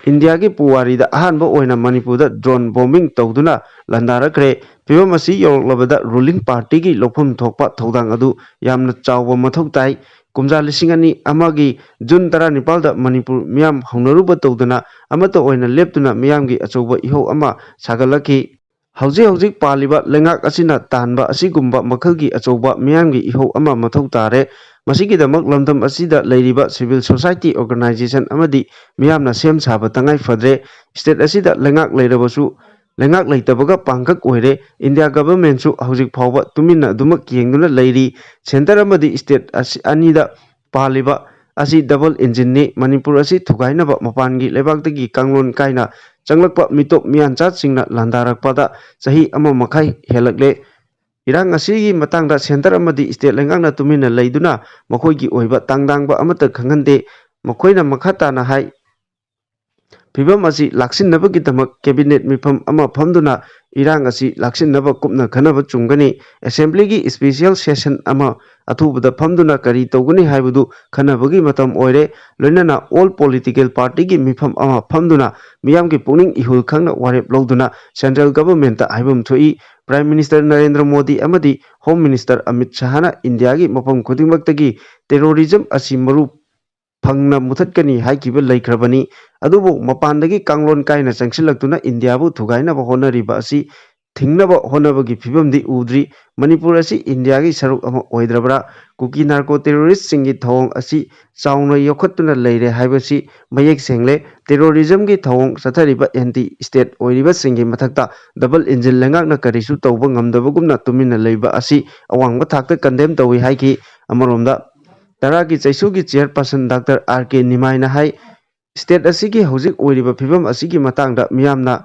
ꯏꯟꯗꯤꯌꯥꯒꯤ ꯄꯨꯋꯥꯔꯤꯗ ꯑꯍꯥꯟꯕ ꯑꯣꯏꯅ ꯃꯅꯤꯄꯨꯔꯗ ꯗ꯭ꯔꯣꯟ ꯕꯣꯝꯕꯤꯡ ꯇꯧꯗꯨꯅ ꯂꯥꯟꯗꯥꯔꯛꯈ꯭ꯔꯦ꯫ ꯐꯤꯕꯝ ꯑꯁꯤ ꯌꯧꯔꯛꯂꯕꯗ ꯔꯨꯂꯤꯡ ꯄꯥꯔꯇꯤꯒꯤ ꯂꯧꯐꯝ ꯊꯣꯛꯄ ꯊꯧꯗꯥꯡ ꯑꯗꯨ ꯌꯥꯝꯅ ꯆꯥꯎꯕ ꯃꯊꯧ ꯇꯥꯏ꯫ ꯀꯨꯝꯖꯥ ꯂꯤꯁꯤꯡ ꯑꯅꯤ ꯑꯃꯒꯤ ꯖꯨꯟ ꯇꯔꯥꯅꯤꯄꯥꯜꯗ ꯃꯅꯤꯄꯨꯔ ꯃꯤꯌꯥꯝ ꯍꯧꯅꯔꯨꯕ ꯇꯧꯗꯅ ꯑꯃꯠꯇ ꯑꯣꯏꯅ ꯂꯦꯞꯇꯨꯅ ꯃꯤꯌꯥꯝꯒꯤ ꯑꯆꯧꯕ ꯏꯍꯧ ꯑꯃ ꯁꯥꯒꯠꯂꯛꯈꯤ꯫ ꯍꯧꯖꯤꯛ ꯍꯧꯖꯤꯛ ꯄꯥꯜꯂꯤꯕ ꯂꯩꯉꯥꯛ ꯑꯁꯤꯅ ꯇꯥꯟꯕ ꯑꯁꯤꯒꯨꯝꯕ ꯃꯈꯜꯒꯤ ꯑꯆꯧꯕ ꯃꯤꯌꯥꯝꯒꯤ ꯏꯍꯧ ꯑꯃ ꯃꯊꯧ ꯇꯥꯔꯦ꯫ ꯃꯁꯤꯒꯤꯗꯃꯛ ꯂꯝꯗꯝ ꯑꯁꯤꯗ ꯂꯩꯔꯤꯕ ꯁꯤꯚꯤꯜ ꯁꯣꯁꯥꯏꯇꯤ ꯑꯣꯔꯒꯅꯥꯏꯖꯦꯁꯟ ꯑꯃꯗꯤ ꯃꯤꯌꯥꯝꯅ ꯁꯦꯝ ꯁꯥꯕ ꯇꯉꯥꯏ ꯐꯗ꯭ꯔꯦ꯫ ꯁ꯭ꯇꯦꯠ ꯑꯁꯤꯗ ꯂꯩꯉꯥꯛ ꯂꯩꯔꯕꯁꯨ ꯂꯩꯉꯥꯛ ꯂꯩꯇꯕꯒ ꯄꯥꯡꯈꯛ ꯑꯣꯏꯔꯦ꯫ ꯏꯟꯗꯤꯌꯥ ꯒꯚꯔꯟꯃꯦꯟꯠꯁꯨ ꯍꯧꯖꯤꯛ ꯐꯥꯎꯕ ꯇꯨꯃꯤꯟꯅ ꯑꯗꯨꯃꯛ ꯌꯦꯡꯗꯨꯅ ꯂꯩꯔꯤ꯫ ꯁꯦꯟꯇꯔ ꯑꯃꯗꯤ ꯁ꯭ꯇꯦꯠ ꯑꯁꯤ ꯑꯅꯤꯗ ꯄꯥꯜꯂꯤꯕ ꯑꯁꯤ ꯗꯕꯜ ꯏꯟꯖꯤꯟꯅꯤ꯫ ꯃꯅꯤꯄꯨꯔ ꯑꯁꯤ ꯊꯨꯒꯥꯏꯅꯕ ꯃꯄꯥꯟꯒꯤ ꯂꯩꯕꯥꯛꯇꯒꯤ ꯀꯥꯡꯂꯣꯟ ꯀꯥꯏꯅ ꯆꯪꯂꯛꯄ ꯃꯤꯇꯣꯞ ꯃꯤꯌꯥꯟꯆꯥꯁꯤꯡꯅ ꯂꯥꯟꯗꯥꯔꯛꯄꯗ ꯆꯍꯤ ꯑꯃ ꯃꯈꯥꯏ ꯍꯦꯜꯂꯛꯂꯦ꯫ ꯏꯔꯥꯡ ꯑꯁꯤꯒꯤ ꯃꯇꯥꯡꯗ ꯁꯦꯟꯇꯔ ꯑꯃꯗꯤ ꯁ꯭ꯇꯦꯠ ꯂꯩꯉꯥꯛꯅ ꯇꯨꯃꯤꯟꯅ ꯂꯩꯗꯨꯅ ꯃꯈꯣꯏꯒꯤ ꯑꯣꯏꯕ ꯇꯥꯡꯗꯥꯡꯕ ꯑꯃꯠꯇ ꯈꯪꯍꯟꯗꯦ꯫ ꯃꯈꯣꯏꯅ ꯃꯈꯥ ꯇꯥꯅ ꯍꯥꯏ, ꯐꯤꯕꯝ ꯑꯁꯤ ꯂꯥꯛꯁꯤꯟꯅꯕꯒꯤꯗꯃꯛ ꯀꯦꯕꯤꯅꯦꯠ ꯃꯤꯐꯝ ꯑꯃ ꯐꯝꯗꯨꯅ ꯏꯔꯥꯡ ꯑꯁꯤ ꯂꯥꯛꯁꯤꯟꯅꯕ ꯀꯨꯞꯅ ꯈꯟꯅꯕ ꯆꯨꯝꯒꯅꯤ꯫ ꯑꯦꯁꯦꯝꯕ꯭ꯂꯤꯒꯤ ꯏꯁꯄꯤꯁꯤꯌꯦꯜ ꯁꯦꯁꯟ ꯑꯃ ꯑꯊꯨꯕꯗ ꯐꯝꯗꯨꯅ ꯀꯔꯤ ꯇꯧꯒꯅꯤ ꯍꯥꯏꯕꯗꯨ ꯈꯟꯅꯕꯒꯤ ꯃꯇꯝ ꯑꯣꯏꯔꯦ꯫ ꯂꯣꯏꯅꯅ ꯑꯣꯜ ꯄꯣꯂꯤꯇꯤꯀꯦꯜ ꯄꯥꯔꯇꯤꯒꯤ ꯃꯤꯐꯝ ꯑꯃ ꯐꯝꯗꯨꯅ ꯃꯤꯌꯥꯝꯒꯤ ꯄꯨꯛꯅꯤꯡ ꯏꯍꯨꯜ ꯈꯪꯅ ꯋꯥꯔꯦꯞ ꯂꯧꯗꯨꯅ ꯁꯦꯟꯇ꯭ꯔꯦꯜ ꯒꯚꯔꯟꯃꯦꯟꯠꯇ ꯍꯥꯏꯐꯝ ꯊꯣꯛꯏ꯫ ꯄ꯭ꯔꯥꯏꯝ ꯃꯤꯅꯤꯁꯇꯔ ꯅꯔꯦꯟꯗ꯭ꯔ ꯃꯣꯗꯤ ꯑꯃꯗꯤ ꯍꯣꯝ ꯃꯤꯅꯤꯁꯇꯔ ꯑꯃꯤꯠ ꯁꯍꯥꯅ ꯏꯟꯗꯤꯌꯥꯒꯤ ꯃꯐꯝ ꯈꯨꯗꯤꯡꯃꯛꯇꯒꯤ ꯇꯦꯔꯣꯔꯤꯖꯝ ꯑꯁꯤ ꯃꯔꯨ ꯐꯪꯅ ꯃꯨꯊꯠꯀꯅꯤ ꯍꯥꯏꯈꯤꯕ ꯂꯩꯈ꯭ꯔꯕꯅꯤ꯫ ꯑꯗꯨꯕꯨ ꯃꯄꯥꯟꯗꯒꯤ ꯀꯥꯡꯂꯣꯟ ꯀꯥꯏꯅ ꯆꯪꯁꯤꯜꯂꯛꯇꯨꯅ ꯏꯟꯗꯤꯌꯥꯕꯨ ꯊꯨꯒꯥꯏꯅꯕ ꯍꯣꯠꯅꯔꯤꯕ ꯑꯁꯤ ꯊꯤꯡꯅꯕ ꯍꯣꯠꯅꯕꯒꯤ ꯐꯤꯕꯝꯗꯤ ꯎꯗ꯭ꯔꯤ꯫ ꯃꯅꯤꯄꯨꯔ ꯑꯁꯤ ꯏꯟꯗꯤꯌꯥꯒꯤ ꯁꯔꯨꯛ ꯑꯃ ꯑꯣꯏꯗ꯭ꯔꯕ꯭ꯔꯥ? ꯀꯨꯀꯤ ꯅꯥꯔꯀꯣ ꯇꯦꯔꯣꯔꯤꯁ꯭ꯠꯁꯤꯡꯒꯤ ꯊꯧꯑꯣꯡ ꯑꯁꯤ ꯆꯥꯎꯅ ꯌꯣꯛꯈꯠꯇꯨꯅ ꯂꯩꯔꯦ ꯍꯥꯏꯕꯁꯤ ꯃꯌꯦꯛ ꯁꯦꯡꯂꯦ꯫ ꯇꯦꯔꯣꯔꯤꯖꯝꯒꯤ ꯊꯧꯑꯣꯡ ꯆꯠꯊꯔꯤꯕ ꯑꯦꯟꯇꯤ ꯁ꯭ꯇꯦꯠ ꯑꯣꯏꯔꯤꯕꯁꯤꯡꯒꯤ ꯃꯊꯛꯇ ꯗꯕꯜ ꯏꯟꯖꯤꯟ ꯂꯩꯉꯥꯛꯅ ꯀꯔꯤꯁꯨ ꯇꯧꯕ ꯉꯝꯗꯕꯒꯨꯝꯅ ꯇꯨꯃꯤꯟꯅ ꯂꯩꯕ ꯑꯁꯤ ꯑꯋꯥꯡꯕ ꯊꯥꯛꯇ ꯀꯟꯗꯦꯝ ꯇꯧꯏ ꯍꯥꯏꯈꯤ꯫ ꯑꯃꯔꯣꯝꯗ ꯇꯔꯥꯒꯤ ꯆꯩꯁꯨꯒꯤ ꯆꯤꯌꯔꯄꯥꯔꯁꯟ ꯗꯥꯛꯇꯔ ꯑꯥꯔ ꯀꯦ ꯅꯤꯃꯥꯏꯅ ꯍꯥꯏ, ꯁ꯭ꯇꯦꯠ ꯑꯁꯤꯒꯤ ꯍꯧꯖꯤꯛ ꯑꯣꯏꯔꯤꯕ ꯐꯤꯕꯝ ꯑꯁꯤꯒꯤ ꯃꯇꯥꯡꯗ ꯃꯤꯌꯥꯝꯅ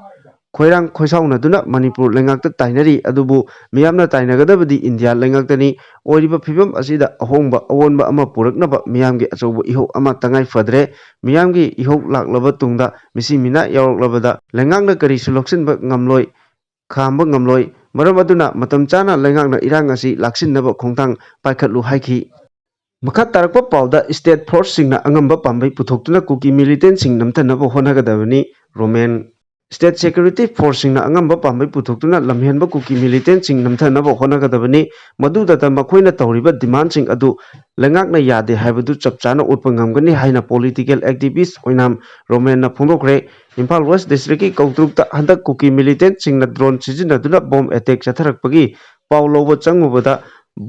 ꯈꯣꯏꯔꯥꯡ ꯈꯣꯏꯁꯥꯎꯅꯗꯨꯅ ꯃꯅꯤꯄꯨꯔ ꯂꯩꯉꯥꯛꯇ ꯇꯥꯏꯅꯔꯤ꯫ ꯑꯗꯨꯕꯨ ꯃꯤꯌꯥꯝꯅ ꯇꯥꯏꯅꯒꯗꯕꯗꯤ ꯏꯟꯗꯤꯌꯥ ꯂꯩꯉꯥꯛꯇꯅꯤ꯫ ꯑꯣꯏꯔꯤꯕ ꯐꯤꯕꯝ ꯑꯁꯤꯗ ꯑꯍꯣꯡꯕ ꯑꯑꯣꯟꯕ ꯑꯃ ꯄꯨꯔꯛꯅꯕ ꯃꯤꯌꯥꯝꯒꯤ ꯑꯆꯧꯕ ꯏꯍꯧ ꯑꯃ ꯇꯉꯥꯏ ꯐꯗ꯭ꯔꯦ꯫ ꯃꯤꯌꯥꯝꯒꯤ ꯏꯍꯧ ꯂꯥꯛꯂꯕ ꯇꯨꯡꯗ ꯃꯤꯁꯤ ꯃꯤꯅꯥ ꯌꯥꯎꯔꯛꯂꯕꯗ ꯂꯩꯉꯥꯛꯅ ꯀꯔꯤꯁꯨ ꯂꯧꯁꯤꯟꯕ ꯉꯝꯂꯣꯏ, ꯈꯥꯝꯕ ꯉꯝꯂꯣꯏ꯫ ꯃꯔꯝ ꯑꯗꯨꯅ ꯃꯇꯝ ꯆꯥꯅ ꯂꯩꯉꯥꯛꯅ ꯏꯔꯥꯡ ꯑꯁꯤ ꯂꯥꯛꯁꯤꯟꯅꯕ ꯈꯣꯡꯊꯥꯡ ꯄꯥꯏꯈꯠꯂꯨ ꯍꯥꯏꯈꯤ꯫ ꯃꯈꯥ ꯇꯥꯔꯛꯄ ꯄꯥꯎꯗ, ꯁ꯭ꯇꯦꯠ ꯐꯣꯔꯁꯁꯤꯡꯅ ꯑꯉꯝꯕ ꯄꯥꯝꯕꯩ ꯄꯨꯊꯣꯛꯇꯨꯅ ꯀꯨꯀꯤ ꯃꯤꯂꯤꯇꯦꯟꯁꯤꯡ ꯅꯝꯊꯅꯕ ꯍꯣꯠꯅꯒꯗꯕꯅꯤ, ꯔꯣꯃꯦꯟ꯫ ꯁ꯭ꯇꯦꯠ ꯁꯦꯀ꯭ꯌꯨꯔꯤꯇꯤ ꯐꯣꯔꯁꯁꯤꯡꯅ ꯑꯉꯝꯕ ꯄꯥꯝꯕꯩ ꯄꯨꯊꯣꯛꯇꯨꯅ ꯂꯝꯍꯦꯟꯕ ꯀꯨꯀꯤ ꯃꯤꯂꯤꯇꯦꯟꯁꯤꯡ ꯅꯝꯊꯅꯕ ꯍꯣꯠꯅꯒꯗꯕꯅꯤ꯫ ꯃꯗꯨꯗꯇ ꯃꯈꯣꯏꯅ ꯇꯧꯔꯤꯕ ꯗꯤꯃꯥꯟꯁꯤꯡ ꯑꯗꯨ ꯂꯩꯉꯥꯛꯅ ꯌꯥꯗꯦ ꯍꯥꯏꯕꯗꯨ ꯆꯞ ꯆꯥꯅ ꯎꯠꯄ ꯉꯝꯒꯅꯤ ꯍꯥꯏꯅ ꯄꯣꯂꯤꯇꯤꯀꯦꯜ ꯑꯦꯛꯇꯤꯚꯤꯁ꯭ꯠ ꯑꯣꯏꯅꯥꯝ ꯔꯣꯃꯦꯟꯅ ꯐꯣꯡꯗꯣꯛꯈ꯭ꯔꯦ꯫ ꯏꯝꯐꯥꯜ ꯋꯦꯁ꯭ꯠ ꯗꯤꯁꯇ꯭ꯔꯤꯛꯀꯤ ꯀꯧꯇ꯭ꯔꯨꯛꯇ ꯍꯟꯗꯛ ꯀꯨꯀꯤ ꯃꯤꯂꯤꯇꯦꯟꯁꯤꯡꯅ ꯗ꯭ꯔꯣꯟ ꯁꯤꯖꯤꯟꯅꯗꯨꯅ ꯕꯣꯝ ꯑꯦꯇꯦꯛ ꯆꯠꯊꯔꯛꯄꯒꯤ ꯄꯥꯎ ꯂꯧꯕ ꯆꯪꯉꯨꯕꯗ,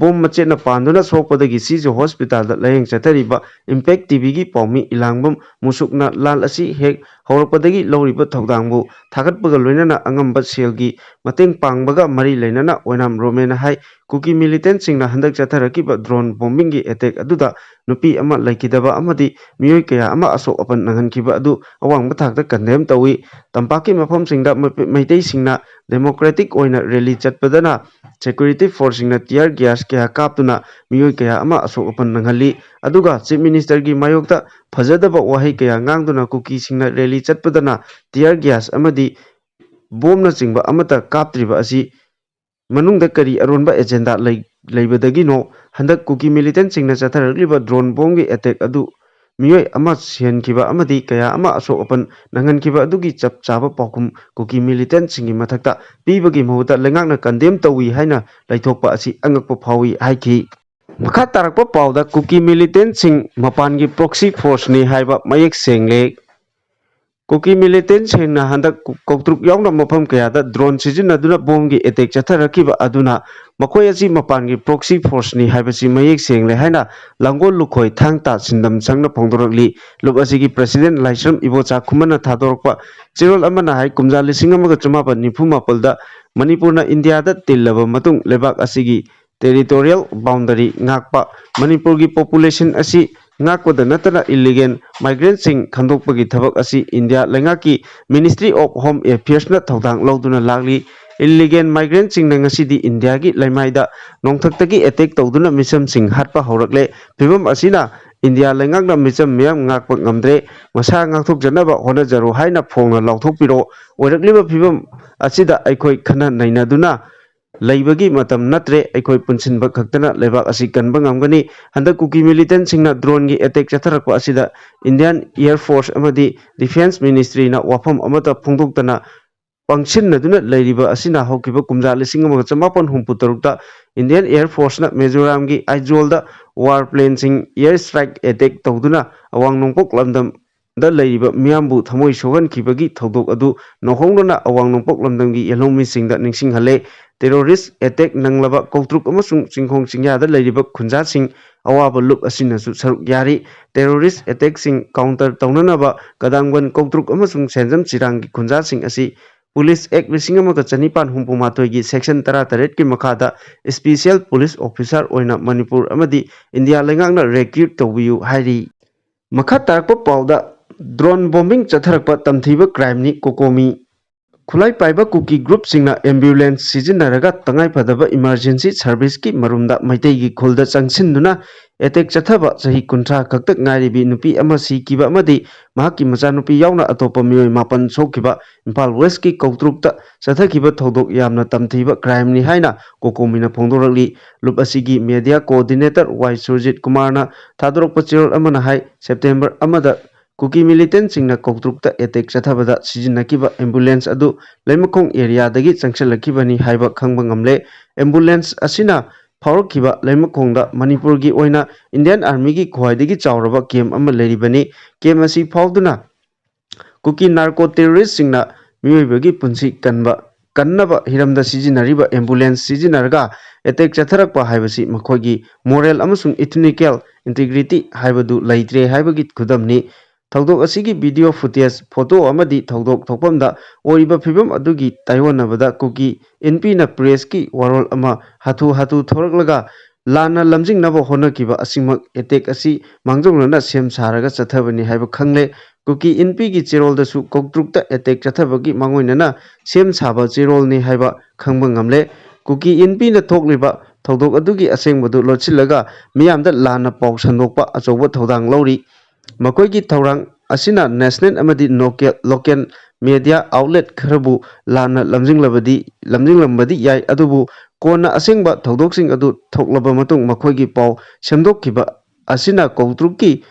ꯕꯣꯝ ꯃꯆꯦꯠꯅ ꯄꯥꯟꯗꯨꯅ ꯁꯣꯛꯄꯗꯒꯤ ꯁꯤꯖ ꯍꯣꯁꯄꯤꯇꯥꯜꯗ ꯂꯥꯌꯦꯡ ꯆꯠꯊꯔꯤꯕ ꯏꯝꯄꯦꯛ ꯇꯤꯚꯤꯒꯤ ꯄꯥꯎꯃꯤ ꯏꯂꯥꯡꯕꯝ ꯃꯨꯁꯨꯛꯅ ꯂꯥꯟ ꯑꯁꯤ ꯍꯦꯛ ꯍꯧꯔꯛꯄꯗꯒꯤ ꯂꯧꯔꯤꯕ ꯊꯧꯗꯥꯡꯕꯨ ꯊꯥꯒꯠꯄꯒ ꯂꯣꯏꯅꯅ ꯑꯉꯝꯕ ꯁꯦꯜꯒꯤ ꯃꯇꯦꯡ ꯄꯥꯡꯕꯒ ꯃꯔꯤ ꯂꯩꯅꯅ ꯑꯣꯏꯅꯥꯝ ꯔꯣꯃꯦꯟꯅ ꯍꯥꯏ, ꯀꯨꯀꯤ ꯃꯤꯂꯤꯇꯦꯟꯁꯤꯡꯅ ꯍꯟꯗꯛ ꯆꯠꯊꯔꯛꯈꯤꯕ ꯗ꯭ꯔꯣꯟ ꯕꯣꯝꯕꯤꯡꯒꯤ ꯑꯦꯇꯦꯛ ꯑꯗꯨꯗ ꯅꯨꯄꯤ ꯑꯃ ꯂꯩꯈꯤꯗꯕ ꯑꯃꯗꯤ ꯃꯤꯑꯣꯏ ꯀꯌꯥ ꯑꯃ ꯑꯁꯣꯛ ꯑꯄꯟ ꯅꯪꯍꯟꯈꯤꯕ ꯑꯗꯨ ꯑꯋꯥꯡꯕ ꯊꯥꯛꯇ ꯀꯟꯗꯦꯝ ꯇꯧꯏ꯫ ꯇꯝꯄꯥꯛꯀꯤ ꯃꯐꯝꯁꯤꯡꯗ ꯃꯩ-, ꯃꯩꯇꯩꯁꯤꯡꯅ ꯗꯦꯃꯣꯀ꯭ꯔꯦꯇꯤꯛ ꯑꯣꯏꯅ ꯔꯦꯂꯤ ꯆꯠꯄꯗꯅ ꯁꯦꯀ꯭ꯌꯨꯔꯤꯇꯤ ꯐꯣꯔꯁꯁꯤꯡꯅ ꯇꯤꯌꯔ ꯒ꯭ꯌꯥꯁ ꯀꯌꯥ ꯀꯥꯞꯇꯨꯅ ꯃꯤꯑꯣꯏ ꯀꯌꯥ ꯑꯃ ꯑꯁꯣꯛ ꯑꯄꯟ ꯅꯪꯍꯜꯂꯤ꯫ ꯑꯗꯨꯒ ꯆꯤꯐ ꯃꯤꯅꯤꯁꯇꯔꯒꯤ ꯃꯥꯌꯣꯛꯇ ꯐꯖꯗꯕ ꯋꯥꯍꯩ ꯀꯌꯥ ꯉꯥꯡꯗꯨꯅ ꯀꯨꯀꯤꯁꯤꯡꯅ ꯔꯦꯂꯤ ꯆꯠꯄꯗꯅ ꯇꯤꯌꯔ ꯒ꯭ꯌꯥꯁ ꯑꯃꯗꯤ ꯕꯣꯝꯅꯆꯤꯡꯕ ꯑꯃꯠꯇ ꯀꯥꯞꯇ꯭ꯔꯤꯕ ꯑꯁꯤ ꯃꯅꯨꯡꯗ ꯀꯔꯤ ꯑꯔꯣꯟꯕ ꯑꯦꯖꯦꯟꯗꯥ ꯂꯩ-, ꯂꯩꯕꯗꯒꯤꯅꯣ? ꯍꯟꯗꯛ ꯀꯨꯀꯤ ꯃꯤꯂꯤꯇꯦꯟꯁꯤꯡꯅ ꯆꯠꯊꯔꯛꯂꯤꯕ ꯗ꯭ꯔꯣꯟ ꯕꯣꯝꯒꯤ ꯑꯦꯇꯦꯛ ꯑꯗꯨ ꯃꯤꯑꯣꯏ ꯑꯃ ꯁꯤꯍꯟꯈꯤꯕ ꯑꯃꯗꯤ ꯀꯌꯥ ꯑꯃ ꯑꯁꯣꯛ ꯑꯄꯟ ꯅꯪꯍꯟꯈꯤꯕ ꯑꯗꯨꯒꯤ ꯆꯞ ꯆꯥꯕ ꯄꯥꯎꯈꯨꯝ ꯀꯨꯀꯤ ꯃꯤꯂꯤꯇꯦꯟꯁꯤꯡꯒꯤ ꯃꯊꯛꯇ ꯄꯤꯕꯒꯤ ꯃꯍꯨꯠꯇ ꯂꯩꯉꯥꯛꯅ ꯀꯟꯗꯦꯝ ꯇꯧꯏ ꯍꯥꯏꯅ ꯂꯩꯊꯣꯛꯄ ꯑꯁꯤ ꯑꯉꯛꯄ ꯐꯥꯎꯏ ꯍꯥꯏꯈꯤ꯫ ꯃꯈꯥ ꯇꯥꯔꯛꯄ ꯄꯥꯎꯗ, ꯀꯨꯀꯤ ꯃꯤꯂꯤꯇꯦꯟꯁꯤꯡ ꯃꯄꯥꯟꯒꯤ ꯄ꯭ꯔꯣꯛꯁꯤ ꯐꯣꯔꯁꯅꯤ ꯍꯥꯏꯕ ꯃꯌꯦꯛ ꯁꯦꯡꯂꯦ꯫ ꯀꯨꯀꯤ ꯃꯤꯂꯤꯇꯦꯟꯁꯤꯡꯅ ꯍꯟꯗꯛ ꯀꯧꯇ꯭ꯔꯨꯛ ꯌꯥꯎꯅ ꯃꯐꯝ ꯀꯌꯥꯗ ꯗ꯭ꯔꯣꯟ ꯁꯤꯖꯤꯟꯅꯗꯨꯅ ꯕꯣꯝꯒꯤ ꯑꯦꯇꯦꯛ ꯆꯠꯊꯔꯛꯈꯤꯕ ꯑꯗꯨꯅ ꯃꯈꯣꯏ ꯑꯁꯤ ꯃꯄꯥꯟꯒꯤ ꯄ꯭ꯔꯣꯛꯁꯤ ꯐꯣꯔꯁꯅꯤ ꯍꯥꯏꯕꯁꯤ ꯃꯌꯦꯛ ꯁꯦꯡꯂꯦ ꯍꯥꯏꯅ ꯂꯥꯡꯒꯣꯜ ꯂꯨꯈꯣꯏ ꯊꯥꯡ ꯇꯥ ꯁꯤꯟꯗꯝ ꯁꯪꯅ ꯐꯣꯡꯗꯣꯔꯛꯂꯤ꯫ ꯂꯨꯞ ꯑꯁꯤꯒꯤ ꯄ꯭ꯔꯦꯁꯤꯗꯦꯟꯠ ꯂꯥꯏꯁ꯭ꯔꯝ ꯏꯕꯣꯆꯥ ꯈꯨꯃꯟꯅ ꯊꯥꯗꯣꯔꯛꯄ ꯆꯦꯔꯣꯜ ꯑꯃꯅ ꯍꯥꯏ, ꯀꯨꯝꯖꯥ ꯂꯤꯁꯤꯡ ꯑꯃꯒ ꯆꯃꯥꯄꯟ ꯅꯤꯐꯨ ꯃꯥꯄꯜꯗ ꯃꯅꯤꯄꯨꯔꯅ ꯏꯟꯗꯤꯌꯥꯗ ꯇꯤꯜꯂꯕ ꯃꯇꯨꯡ ꯂꯩꯕꯥꯛ ꯑꯁꯤꯒꯤ territorial boundary ꯉꯥꯛꯄ꯫ ꯃꯅꯤꯄꯨꯔꯒꯤ population ꯑꯁꯤ ꯉꯥꯛꯄꯗ ꯅꯠꯇꯅ illegal migrantꯁꯤꯡ ꯈꯟꯗꯣꯛꯄꯒꯤ ꯊꯕꯛ ꯑꯁꯤ ꯏꯟꯗꯤꯌꯥ ꯂꯩꯉꯥꯛꯀꯤ Ministry of Home Affairsꯅ ꯊꯧꯗꯥꯡ ꯂꯧꯗꯨꯅ ꯂꯥꯛꯂꯤ꯫ Illegal migrantꯁꯤꯡꯅ ꯉꯁꯤꯗꯤ ꯏꯟꯗꯤꯌꯥꯒꯤ ꯂꯩꯃꯥꯏꯗ ꯅꯣꯡꯊꯛꯇꯒꯤ attack ꯇꯧꯗꯨꯅ ꯃꯤꯆꯝꯁꯤꯡ ꯍꯥꯠꯄ ꯍꯧꯔꯛꯂꯦ꯫ ꯐꯤꯕꯝ ꯑꯁꯤꯅ ꯏꯟꯗꯤꯌꯥ ꯂꯩꯉꯥꯛꯅ ꯃꯤꯆꯝ ꯃꯤꯌꯥꯝ ꯉꯥꯛꯄ ꯉꯝꯗ꯭ꯔꯦ꯫ ꯃꯁꯥ ꯉꯥꯛꯊꯣꯛꯆꯅꯕ ꯍꯣꯠꯅꯖꯔꯣ ꯍꯥꯏꯅ ꯐꯣꯡꯅ ꯂꯥꯎꯊꯣꯛꯄꯤꯔꯣ꯫ ꯑꯣꯏꯔꯛꯂꯤꯕ ꯐꯤꯕꯝ ꯑꯁꯤꯗ ꯑꯩꯈꯣꯏ ꯈꯟꯅ ꯅꯩꯅꯗꯨꯅ ꯂꯩꯕꯒꯤ ꯃꯇꯝ ꯅꯠꯇ꯭ꯔꯦ꯫ ꯑꯩꯈꯣꯏ ꯄꯨꯟꯁꯤꯟꯕ ꯈꯛꯇꯅ ꯂꯩꯕꯥꯛ ꯑꯁꯤ ꯀꯟꯕ ꯉꯝꯒꯅꯤ꯫ ꯍꯟꯗꯛ ꯀꯨꯀꯤ militantꯁꯤꯡꯅ droneꯒꯤ attack ꯆꯠꯊꯔꯛꯄ ꯑꯁꯤꯗ Indian Air Force ꯑꯃꯗꯤ Defence Ministryꯅ ꯋꯥꯐꯝ ꯑꯃꯠꯇ ꯐꯣꯡꯗꯣꯛꯇꯅ ꯄꯥꯡꯁꯤꯟꯅꯗꯨꯅ ꯂꯩꯔꯤꯕ ꯑꯁꯤꯅ ꯍꯧꯈꯤꯕ ꯀꯨꯝꯖꯥ ꯂꯤꯁꯤꯡ ꯑꯃꯒ ꯆꯃꯥꯄꯟ ꯍꯨꯝꯐꯨ ꯇꯔꯨꯛꯇ Indian Air Forceꯅ ꯃꯤꯖꯣꯔꯥꯝꯒꯤ ꯑꯥꯏꯖꯣꯜꯗ war planeꯁꯤꯡ air strike attack ꯇꯧꯗꯨꯅ ꯑꯋꯥꯡ ꯅꯣꯡꯄꯣꯛ ꯂꯝꯗꯝꯗ ꯂꯩꯔꯤꯕ ꯃꯤꯌꯥꯝꯕꯨ ꯊꯃꯣꯏ ꯁꯣꯛꯍꯟꯈꯤꯕꯒꯤ ꯊꯧꯗꯣꯛ ꯑꯗꯨ ꯅꯧꯍꯧꯅꯅ ꯑꯋꯥꯡ ꯅꯣꯡꯄꯣꯛ ꯂꯝꯗꯝꯒꯤ ꯌꯦꯜꯍꯧꯃꯤꯁꯤꯡꯗ ꯅꯤꯡꯁꯤꯡꯍꯜꯂꯦ꯫ Terrorist attack ꯅꯪꯂꯕ ꯀꯧꯇ꯭ꯔꯨꯛ ꯑꯃꯁꯨꯡ ꯆꯤꯡꯈꯣꯡ ꯆꯤꯡꯌꯥꯗ ꯂꯩꯔꯤꯕ ꯈꯨꯟꯖꯥꯁꯤꯡ ꯑꯋꯥꯕ ꯂꯨꯞ ꯑꯁꯤꯅꯁꯨ ꯁꯔꯨꯛ ꯌꯥꯔꯤ꯫ Terrorist attackꯁꯤꯡ counter ꯇꯧꯅꯅꯕ ꯀꯗꯥꯡꯕꯟ ꯀꯧꯇ꯭ꯔꯨꯛ ꯑꯃꯁꯨꯡ ꯁꯦꯟꯖꯝ ꯆꯤꯔꯥꯡꯒꯤ ꯈꯨꯟꯖꯥꯁꯤꯡ ꯑꯁꯤ Police Act ꯂꯤꯁꯤꯡ ꯑꯃꯒ ꯆꯅꯤꯄꯥꯟ ꯍꯨꯝꯐꯨ ꯃꯥꯊꯣꯏꯒꯤ section ꯇꯔꯥꯇꯔꯦꯠꯀꯤ ꯃꯈꯥꯗ special police officer ꯑꯣꯏꯅ ꯃꯅꯤꯄꯨꯔ ꯑꯃꯗꯤ ꯏꯟꯗꯤꯌꯥ ꯂꯩꯉꯥꯛꯅ recruit ꯇꯧꯕꯤꯌꯨ ꯍꯥꯏꯔꯤ꯫ ꯃꯈꯥ ꯇꯥꯔꯛꯄ ꯄꯥꯎꯗ, drone bombing ꯆꯠꯊꯔꯛꯄ ꯇꯝꯊꯤꯕ crimeꯅꯤ ꯀꯣꯀꯣꯃꯤ꯫ ꯈꯨꯠꯂꯥꯏ ꯄꯥꯏꯕ ꯀꯨꯀꯤ groupꯁꯤꯡꯅ ambulance ꯁꯤꯖꯤꯟꯅꯔꯒ ꯇꯉꯥꯏꯐꯗꯕ emergency serviceꯀꯤ ꯃꯔꯨꯝꯗ ꯃꯩꯇꯩꯒꯤ ꯈꯨꯜꯗ ꯆꯪꯁꯤꯟꯗꯨꯅ attack ꯆꯠꯊꯕ ꯆꯍꯤ ꯀꯨꯟꯊ꯭ꯔꯥ ꯈꯛꯇ ꯉꯥꯏꯔꯤꯕꯤ ꯅꯨꯄꯤ ꯑꯃ ꯁꯤꯈꯤꯕ ꯑꯃꯗꯤ ꯃꯍꯥꯛꯀꯤ ꯃꯆꯥꯅꯨꯄꯤ ꯌꯥꯎꯅ ꯑꯇꯣꯞꯄ ꯃꯤꯑꯣꯏ ꯃꯥꯄꯟ ꯁꯣꯛꯈꯤꯕ ꯏꯝꯐꯥꯜ Westꯀꯤ ꯀꯧꯇ꯭ꯔꯨꯛꯇ ꯆꯠꯊꯈꯤꯕ ꯊꯧꯗꯣꯛ ꯌꯥꯝꯅ ꯇꯝꯊꯤꯕ crimeꯅꯤ ꯍꯥꯏꯅ ꯀꯣꯀꯣꯃꯤꯅ ꯐꯣꯡꯗꯣꯔꯛꯂꯤ꯫ ꯂꯨꯞ ꯑꯁꯤꯒꯤ media coordinator ꯋꯥꯏ ꯁꯨꯔꯖꯤꯠ ꯀꯨꯃꯥꯔꯅ ꯊꯥꯗꯣꯔꯛꯄ ꯆꯦꯔꯣꯜ ꯑꯃꯅ ꯍꯥꯏ, September ꯑꯃꯗ ꯀꯨꯀꯤ militantꯁꯤꯡꯅ ꯀꯧꯇ꯭ꯔꯨꯛꯇ attack ꯆꯠꯊꯕꯗ ꯁꯤꯖꯤꯟꯅꯈꯤꯕ ambulance ꯑꯗꯨ ꯂꯩꯃꯈꯣꯡ areaꯗꯒꯤ ꯆꯪꯁꯤꯜꯂꯛꯈꯤꯕꯅꯤ ꯍꯥꯏꯕ ꯈꯪꯕ ꯉꯝꯂꯦ꯫ Ambulance ꯑꯁꯤꯅ ꯐꯥꯎꯔꯛꯈꯤꯕ ꯂꯩꯃꯈꯣꯡꯗ ꯃꯅꯤꯄꯨꯔꯒꯤ ꯑꯣꯏꯅ Indian Armyꯒꯤ ꯈ꯭ꯋꯥꯏꯗꯒꯤ ꯆꯥꯎꯔꯕ camp ꯑꯃ ꯂꯩꯔꯤꯕꯅꯤ꯫ Camp ꯑꯁꯤ ꯐꯥꯎꯗꯨꯅ ꯀꯨꯀꯤ narco terroristꯁꯤꯡꯅ ꯃꯤꯑꯣꯏꯕꯒꯤ ꯄꯨꯟꯁꯤ ꯀꯟꯕ, ꯀꯟꯅꯕ ꯍꯤꯔꯝꯗ ꯁꯤꯖꯤꯟꯅꯔꯤꯕ ambulance ꯁꯤꯖꯤꯟꯅꯔꯒ attack ꯆꯠꯊꯔꯛꯄ ꯍꯥꯏꯕꯁꯤ ꯃꯈꯣꯏꯒꯤ moral ꯑꯃꯁꯨꯡ ethnical integrity ꯍꯥꯏꯕꯗꯨ ꯂꯩꯇ꯭ꯔꯦ ꯍꯥꯏꯕꯒꯤ ꯈꯨꯗꯝꯅꯤ꯫ ꯊꯧꯗꯣꯛ ꯑꯁꯤꯒꯤ video footage, photo ꯑꯃꯗꯤ ꯊꯧꯗꯣꯛ ꯊꯣꯛꯐꯝꯗ ꯑꯣꯏꯔꯤꯕ ꯐꯤꯕꯝ ꯑꯗꯨꯒꯤ ꯇꯥꯏꯑꯣꯟꯅꯕꯗ ꯀꯨꯀꯤ ꯏꯟꯄꯤꯅ pressꯀꯤ ꯋꯥꯔꯣꯜ ꯑꯃ ꯍꯥꯊꯨ ꯍꯥꯊꯨ ꯊꯣꯔꯛꯂꯒ ꯂꯥꯟꯅ ꯂꯝꯖꯤꯡꯅꯕ ꯍꯣꯠꯅꯈꯤꯕ ꯑꯁꯤꯃꯛ attack ꯑꯁꯤ ꯃꯥꯡꯖꯧꯅꯅ ꯁꯦꯝ ꯁꯥꯔꯒ ꯆꯠꯊꯕꯅꯤ ꯍꯥꯏꯕ ꯈꯪꯂꯦ꯫ ꯀꯨꯀꯤ ꯏꯟꯄꯤꯒꯤ ꯆꯦꯔꯣꯜꯗꯁꯨ ꯀꯧꯇ꯭ꯔꯨꯛꯇ attack ꯆꯠꯊꯕꯒꯤ ꯃꯥꯡꯑꯣꯏꯅꯅ ꯁꯦꯝ ꯁꯥꯕ ꯆꯦꯔꯣꯜꯅꯤ ꯍꯥꯏꯕ ꯈꯪꯕ ꯉꯝꯂꯦ꯫ ꯀꯨꯀꯤ ꯏꯟꯄꯤꯅ ꯊꯣꯛꯂꯤꯕ ꯊꯧꯗꯣꯛ ꯑꯗꯨꯒꯤ ꯑꯁꯦꯡꯕꯗꯨ ꯂꯣꯠꯁꯤꯜꯂꯒ ꯃꯤꯌꯥꯝꯗ ꯂꯥꯟꯅ ꯄꯥꯎ ꯁꯟꯗꯣꯛꯄ ꯑꯆꯧꯕ ꯊꯧꯗꯥꯡ ꯂꯧꯔꯤ꯫ ꯃꯈꯣꯏꯒꯤ ꯊꯧꯔꯥꯡ ꯑꯁꯤꯅ national ꯑꯃꯗꯤ local, local media outlet ꯈꯔꯕꯨ ꯂꯥꯟꯅ ꯂꯝꯖꯤꯡꯂꯕꯗꯤ, ꯂꯝꯖꯤꯡꯂꯝꯕꯗꯤ ꯌꯥꯏ, ꯑꯗꯨꯕꯨ ꯀꯣꯟꯅ ꯑꯁꯦꯡꯕ ꯊꯧꯗꯣꯛꯁꯤꯡ ꯑꯗꯨ ꯊꯣꯛꯂꯕ ꯃꯇꯨꯡ ꯃꯈꯣꯏꯒꯤ ꯄꯥꯎ ꯁꯦꯝꯗꯣꯛꯈꯤꯕ ꯑꯁꯤꯅ ꯀꯧꯇ꯭ꯔꯨꯛꯀꯤ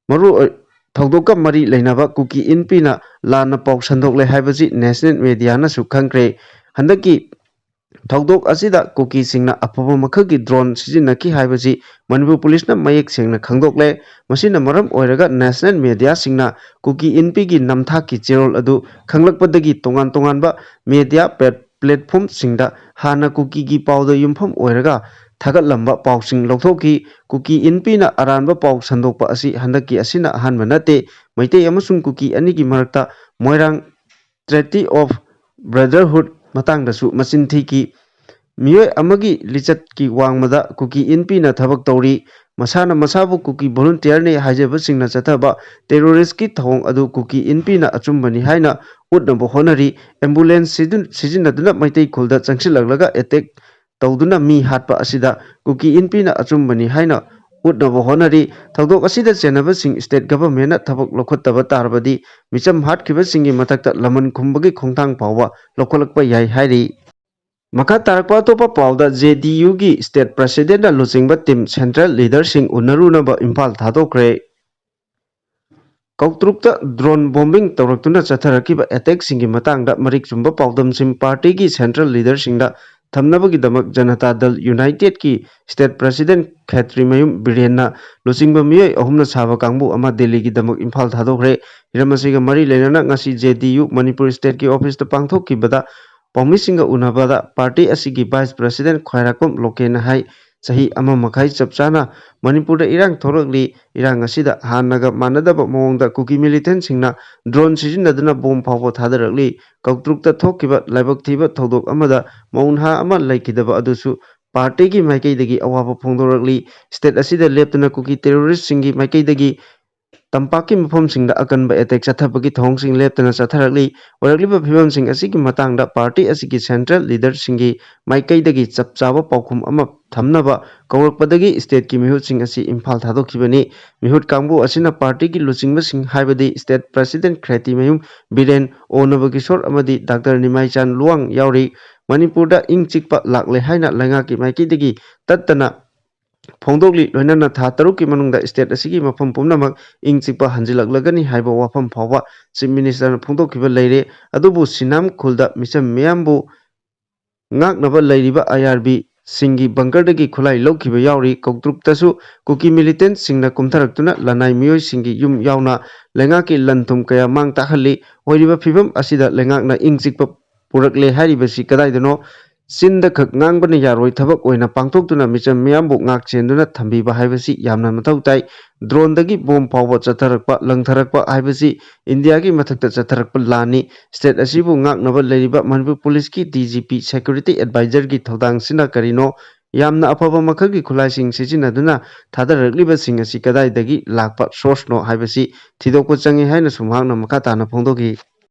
ꯃꯔꯨ ꯑꯣꯏ-, ꯊꯧꯗꯣꯛꯀ ꯃꯔꯤ ꯂꯩꯅꯕ ꯀꯨꯀꯤ ꯏꯟꯄꯤꯅ ꯂꯥꯟꯅ ꯄꯥꯎ ꯁꯟꯗꯣꯛꯂꯦ ꯍꯥꯏꯕꯁꯤ national mediaꯅꯁꯨ ꯈꯪꯈ꯭ꯔꯦ꯫ ꯍꯟꯗꯛꯀꯤ ꯊꯧꯗꯣꯛ ꯑꯁꯤꯗ ꯀꯨꯀꯤꯁꯤꯡꯅ ꯑꯐꯕ ꯃꯈꯜꯒꯤ drone ꯁꯤꯖꯤꯟꯅꯈꯤ ꯍꯥꯏꯕꯁꯤ ꯃꯅꯤꯄꯨꯔ ꯄꯨꯂꯤꯁꯅ ꯃꯌꯦꯛ ꯁꯦꯡꯅ ꯈꯪꯗꯣꯛꯂꯦ꯫ ꯃꯁꯤꯅ ꯃꯔꯝ ꯑꯣꯏꯔꯒ national mediaꯁꯤꯡꯅ ꯀꯨꯀꯤ ꯏꯟꯄꯤꯒꯤ ꯅꯝꯊꯥꯛꯀꯤ ꯆꯦꯔꯣꯜ ꯑꯗꯨ ꯈꯪꯂꯛꯄꯗꯒꯤ ꯇꯣꯉꯥꯟ ꯇꯣꯉꯥꯟꯕ media plat-, platformꯁꯤꯡꯗ ꯍꯥꯟꯅ ꯀꯨꯀꯤꯒꯤ ꯄꯥꯎꯗ ꯌꯨꯝꯐꯝ ꯑꯣꯏꯔꯒ ꯊꯥꯒꯠꯂꯝꯕ ꯄꯥꯎꯁꯤꯡ ꯂꯧꯊꯣꯛꯈꯤ꯫ ꯀꯨꯀꯤ ꯏꯟꯄꯤꯅ ꯑꯔꯥꯟꯕ ꯄꯥꯎ ꯁꯟꯗꯣꯛꯄ ꯑꯁꯤ ꯍꯟꯗꯛꯀꯤ ꯑꯁꯤꯅ ꯑꯍꯥꯟꯕ ꯅꯠꯇꯦ꯫ ꯃꯩꯇꯩ ꯑꯃꯁꯨꯡ ꯀꯨꯀꯤ ꯑꯅꯤꯒꯤ ꯃꯔꯛꯇ ꯃꯣꯏꯔꯥꯡ Treaty of Brotherhood ꯃꯇꯥꯡꯗꯁꯨ ꯃꯆꯤꯟ ꯊꯤꯈꯤ꯫ ꯃꯤꯑꯣꯏ ꯑꯃꯒꯤ ꯂꯤꯆꯠꯀꯤ ꯋꯥꯡꯃꯗ ꯀꯨꯀꯤ ꯏꯟꯄꯤꯅ ꯊꯕꯛ ꯇꯧꯔꯤ꯫ ꯃꯁꯥꯅ ꯃꯁꯥꯕꯨ ꯀꯨꯀꯤ volunteerꯅꯤ ꯍꯥꯏꯖꯕꯁꯤꯡꯅ ꯆꯠꯊꯕ terroristꯀꯤ ꯊꯧꯑꯣꯡ ꯑꯗꯨ ꯀꯨꯀꯤ ꯏꯟꯄꯤꯅ ꯑꯆꯨꯝꯕꯅꯤ ꯍꯥꯏꯅ ꯎꯠꯅꯕ ꯍꯣꯠꯅꯔꯤ꯫ Ambulance ꯁꯤꯗꯨ-, ꯁꯤꯖꯤꯟꯅꯗꯨꯅ ꯃꯩꯇꯩ ꯈꯨꯜꯗ ꯆꯪꯁꯤꯜꯂꯛꯂꯒ attack ꯇꯧꯗꯨꯅ ꯃꯤ ꯍꯥꯠꯄ ꯑꯁꯤꯗ ꯀꯨꯀꯤ ꯏꯟꯄꯤꯅ ꯑꯆꯨꯝꯕꯅꯤ ꯍꯥꯏꯅ ꯎꯠꯅꯕ ꯍꯣꯠꯅꯔꯤ꯫ ꯊꯧꯗꯣꯛ ꯑꯁꯤꯗ ꯆꯦꯟꯅꯕꯁꯤꯡ state governmentꯅ ꯊꯕꯛ ꯂꯧꯈꯠꯇꯕ ꯇꯥꯔꯕꯗꯤ ꯃꯤꯆꯝ ꯍꯥꯠꯈꯤꯕꯁꯤꯡꯒꯤ ꯃꯊꯛꯇ ꯂꯃꯟ ꯈꯨꯝꯕꯒꯤ ꯈꯣꯡꯊꯥꯡ ꯐꯥꯎꯕ ꯂꯧꯈꯠꯂꯛꯄ ꯌꯥꯏ ꯍꯥꯏꯔꯤ꯫ ꯃꯈꯥ ꯇꯥꯔꯛꯄ ꯑꯇꯣꯞꯄ ꯄꯥꯎꯗ, JDUꯒꯤ state presidentꯅ ꯂꯨꯆꯤꯡꯕ team central leaderꯁꯤꯡ ꯎꯅꯔꯨꯅꯕ Imphal ꯊꯥꯗꯣꯛꯈ꯭ꯔꯦ꯫ ꯀꯧꯇ꯭ꯔꯨꯛꯇ drone bombing ꯇꯧꯔꯛꯇꯨꯅ ꯆꯠꯊꯔꯛꯈꯤꯕ attackꯁꯤꯡꯒꯤ ꯃꯇꯥꯡꯗ ꯃꯔꯤꯛ ꯆꯨꯝꯕ ꯄꯥꯎꯗꯝꯁꯤꯡ partyꯒꯤ central leaderꯁꯤꯡꯗ ꯊꯝꯅꯕꯒꯤꯗꯃꯛ ꯖꯅꯇꯥ ꯗꯜ Unitedꯀꯤ state president ꯈꯦꯇ꯭ꯔꯤꯃꯌꯨꯝ ꯕꯤꯔꯦꯟꯅ ꯂꯨꯆꯤꯡꯕ ꯃꯤꯑꯣꯏ ꯑꯍꯨꯝꯅ ꯁꯥꯕ ꯀꯥꯡꯕꯨ ꯑꯃ ꯗꯦꯜꯂꯤꯒꯤꯗꯃꯛ ꯏꯝꯐꯥꯜ ꯊꯥꯗꯣꯛꯈ꯭ꯔꯦ꯫ ꯍꯤꯔꯝ ꯑꯁꯤꯒ ꯃꯔꯤ ꯂꯩꯅꯅ ꯉꯁꯤ JDU ꯃꯅꯤꯄꯨꯔ stateꯀꯤ officeꯇ ꯄꯥꯡꯊꯣꯛꯈꯤꯕꯗ ꯄꯥꯎꯃꯤꯁꯤꯡꯒ ꯎꯅꯕꯗ party ꯑꯁꯤꯒꯤ vice president ꯈ꯭ꯋꯥꯏꯔꯥꯛꯄꯝ ꯂꯣꯀꯦꯟꯅ ꯍꯥꯏ, ꯆꯍꯤ ꯑꯃ ꯃꯈꯥꯏ ꯆꯞ ꯆꯥꯅ ꯃꯅꯤꯄꯨꯔꯗ ꯏꯔꯥꯡ ꯊꯣꯛꯂꯛꯂꯤ꯫ ꯏꯔꯥꯡ ꯑꯁꯤꯗ ꯍꯥꯟꯅꯒ ꯃꯥꯟꯅꯗꯕ ꯃꯑꯣꯡꯗ ꯀꯨꯀꯤ ꯃꯤꯂꯤꯇꯦꯟꯁꯤꯡꯅ ꯗ꯭ꯔꯣꯟ ꯁꯤꯖꯤꯟꯅꯗꯨꯅ ꯕꯣꯝ ꯐꯥꯎꯕ ꯊꯥꯗꯔꯛꯂꯤ꯫ ꯀꯧꯇ꯭ꯔꯨꯛꯇ ꯊꯣꯛꯈꯤꯕ ꯂꯥꯏꯕꯛ ꯊꯤꯕ ꯊꯧꯗꯣꯛ ꯑꯃꯗ ꯃꯧ ꯅꯍꯥ ꯑꯃ ꯂꯩꯈꯤꯗꯕ ꯑꯗꯨꯁꯨ ꯄꯥꯔꯇꯤꯒꯤ ꯃꯥꯏꯀꯩꯗꯒꯤ ꯑꯋꯥꯕ ꯐꯣꯡꯗꯣꯔꯛꯂꯤ꯫ ꯁ꯭ꯇꯦꯠ ꯑꯁꯤꯗ ꯂꯦꯞꯇꯅ ꯀꯨꯀꯤ ꯇꯦꯔꯣꯔꯤꯁꯁꯤꯡꯒꯤ ꯃꯥꯏꯀꯩꯗꯒꯤ ꯇꯝꯄꯥꯛꯀꯤ ꯃꯐꯝꯁꯤꯡꯗ ꯑꯀꯟꯕ ꯑꯦꯇꯦꯛ ꯆꯠꯊꯕꯒꯤ ꯊꯧꯑꯣꯡꯁꯤꯡ ꯂꯦꯞꯇꯅ ꯆꯠꯊꯔꯛꯂꯤ꯫ ꯑꯣꯏꯔꯛꯂꯤꯕ ꯐꯤꯕꯝꯁꯤꯡ ꯑꯁꯤꯒꯤ ꯃꯇꯥꯡꯗ ꯄꯥꯔꯇꯤ ꯑꯁꯤꯒꯤ ꯁꯦꯟꯇ꯭ꯔꯦꯜ ꯂꯤꯗꯔꯁꯤꯡꯒꯤ ꯃꯥꯏꯀꯩꯗꯒꯤ ꯆꯞ ꯆꯥꯕ ꯄꯥꯎꯈꯨꯝ ꯑꯃ ꯊꯝꯅꯕ ꯀꯧꯔꯛꯄꯗꯒꯤ ꯁ꯭ꯇꯦꯠꯀꯤ ꯃꯤꯍꯨꯠꯁꯤꯡ ꯑꯁꯤ ꯏꯝꯐꯥꯜ ꯊꯥꯗꯣꯛꯈꯤꯕꯅꯤ꯫ ꯃꯤꯍꯨꯠ ꯀꯥꯡꯕꯨ ꯑꯁꯤꯅ ꯄꯥꯔꯇꯤꯒꯤ ꯂꯨꯆꯤꯡꯕꯁꯤꯡ ꯍꯥꯏꯕꯗꯤ ꯁ꯭ꯇꯦꯠ ꯄ꯭ꯔꯦꯁꯤꯗꯦꯟꯠ ꯈ꯭ꯔꯦꯇꯤꯃꯌꯨꯝ ꯕꯤꯔꯦꯟ, ꯑꯣ ꯅꯕꯀꯤꯁꯣꯔ ꯑꯃꯗꯤ ꯗꯥꯛꯇꯔ ꯅꯤꯃꯥꯏꯆꯥꯟ ꯂꯨꯋꯥꯡ ꯌꯥꯎꯔꯤ꯫ ꯃꯅꯤꯄꯨꯔꯗ ꯏꯪ ꯆꯤꯛꯄ ꯂꯥꯛꯂꯦ ꯍꯥꯏꯅ ꯂꯩꯉꯥꯛꯀꯤ ꯃꯥꯏꯀꯩꯗꯒꯤ ꯇꯠꯇꯅ ꯐꯣꯡꯗꯣꯛꯂꯤ꯫ ꯂꯣꯏꯅꯅ ꯊꯥ ꯇꯔꯨꯛꯀꯤ ꯃꯅꯨꯡꯗ ꯁ꯭ꯇꯦꯠ ꯑꯁꯤꯒꯤ ꯃꯐꯝ ꯄꯨꯝꯅꯃꯛ ꯏꯪ ꯆꯤꯛꯄ ꯍꯟꯖꯤꯜꯂꯛꯂꯒꯅꯤ ꯍꯥꯏꯕ ꯋꯥꯐꯝ ꯐꯥꯎꯕ ꯆꯤꯐ ꯃꯤꯅꯤꯁꯇꯔꯅ ꯐꯣꯡꯗꯣꯛꯈꯤꯕ ꯂꯩꯔꯦ꯫ ꯑꯗꯨꯕꯨ ꯁꯤꯅꯥꯝ ꯈꯨꯜꯗ ꯃꯤꯆꯝ ꯃꯤꯌꯥꯝꯕꯨ ꯉꯥꯛꯅꯕ ꯂꯩꯔꯤꯕ ꯑꯥꯏ ꯑꯥꯔ ꯕꯤꯁꯤꯡꯒꯤ ꯕꯪꯀꯔꯗꯒꯤ ꯈꯨꯠꯂꯥꯏ ꯂꯧꯈꯤꯕ ꯌꯥꯎꯔꯤ꯫ ꯀꯧꯇ꯭ꯔꯨꯛꯇꯁꯨ ꯀꯨꯀꯤ ꯃꯤꯂꯤꯇꯦꯟꯠꯁꯤꯡꯅ ꯀꯨꯝꯊꯔꯛꯇꯨꯅ ꯂꯅꯥꯏ ꯃꯤꯑꯣꯏꯁꯤꯡꯒꯤ ꯌꯨꯝ ꯌꯥꯎꯅ ꯂꯩꯉꯥꯛꯀꯤ ꯂꯟ ꯊꯨꯝ ꯀꯌꯥ ꯃꯥꯡ ꯇꯥꯛꯍꯜꯂꯤ꯫ ꯑꯣꯏꯔꯤꯕ ꯐꯤꯕꯝ ꯑꯁꯤꯗ ꯂꯩꯉꯥꯛꯅ ꯏꯪ ꯆꯤꯛꯄ ꯄꯨꯔꯛꯂꯦ ꯍꯥꯏꯔꯤꯕꯁꯤ ꯀꯗꯥꯏꯗꯅꯣ? ꯆꯤꯟꯗ ꯈꯛ ꯉꯥꯡꯕꯅ ꯌꯥꯔꯣꯏ, ꯊꯕꯛ ꯑꯣꯏꯅ ꯄꯥꯡꯊꯣꯛꯇꯨꯅ ꯃꯤꯆꯝ ꯃꯤꯌꯥꯝꯕꯨ ꯉꯥꯛ ꯁꯦꯟꯗꯨꯅ ꯊꯝꯕꯤꯕ ꯍꯥꯏꯕꯁꯤ ꯌꯥꯝꯅ ꯃꯊꯧ ꯇꯥꯏ꯫ ꯗ꯭ꯔꯣꯟꯗꯒꯤ ꯕꯣꯝ ꯐꯥꯎꯕ ꯆꯠꯊꯔꯛꯄ, ꯂꯪꯊꯔꯛꯄ ꯍꯥꯏꯕꯁꯤ ꯏꯟꯗꯤꯌꯥꯒꯤ ꯃꯊꯛꯇ ꯆꯠꯊꯔꯛꯄ ꯂꯥꯟꯅꯤ꯫ ꯁ꯭ꯇꯦꯠ ꯑꯁꯤꯕꯨ ꯉꯥꯛꯅꯕ ꯂꯩꯔꯤꯕ ꯃꯅꯤꯄꯨꯔ ꯄꯨꯂꯤꯁꯀꯤ ꯗꯤ ꯖꯤ ꯄꯤ ꯁꯦꯀ꯭ꯌꯨꯔꯤꯇꯤ ꯑꯦꯗꯚꯥꯏꯖꯔꯒꯤ ꯊꯧꯗꯥꯡꯁꯤꯅ ꯀꯔꯤꯅꯣ? ꯌꯥꯝꯅ ꯑꯐꯕ ꯃꯈꯜꯒꯤ ꯈꯨꯠꯂꯥꯏꯁꯤꯡ ꯁꯤꯖꯤꯟꯅꯗꯨꯅ ꯊꯥꯗꯔꯛꯂꯤꯕꯁꯤꯡ ꯑꯁꯤ ꯀꯗꯥꯏꯗꯒꯤ ꯂꯥꯛꯄ ꯁꯣꯔꯁꯅꯣ ꯍꯥꯏꯕꯁꯤ ꯊꯤꯗꯣꯛꯄ ꯆꯪꯏ ꯍꯥꯏꯅꯁꯨ ꯃꯍꯥꯛꯅ ꯃꯈꯥ ꯇꯥꯅ ꯐꯣꯡꯗꯣꯛꯈꯤ꯫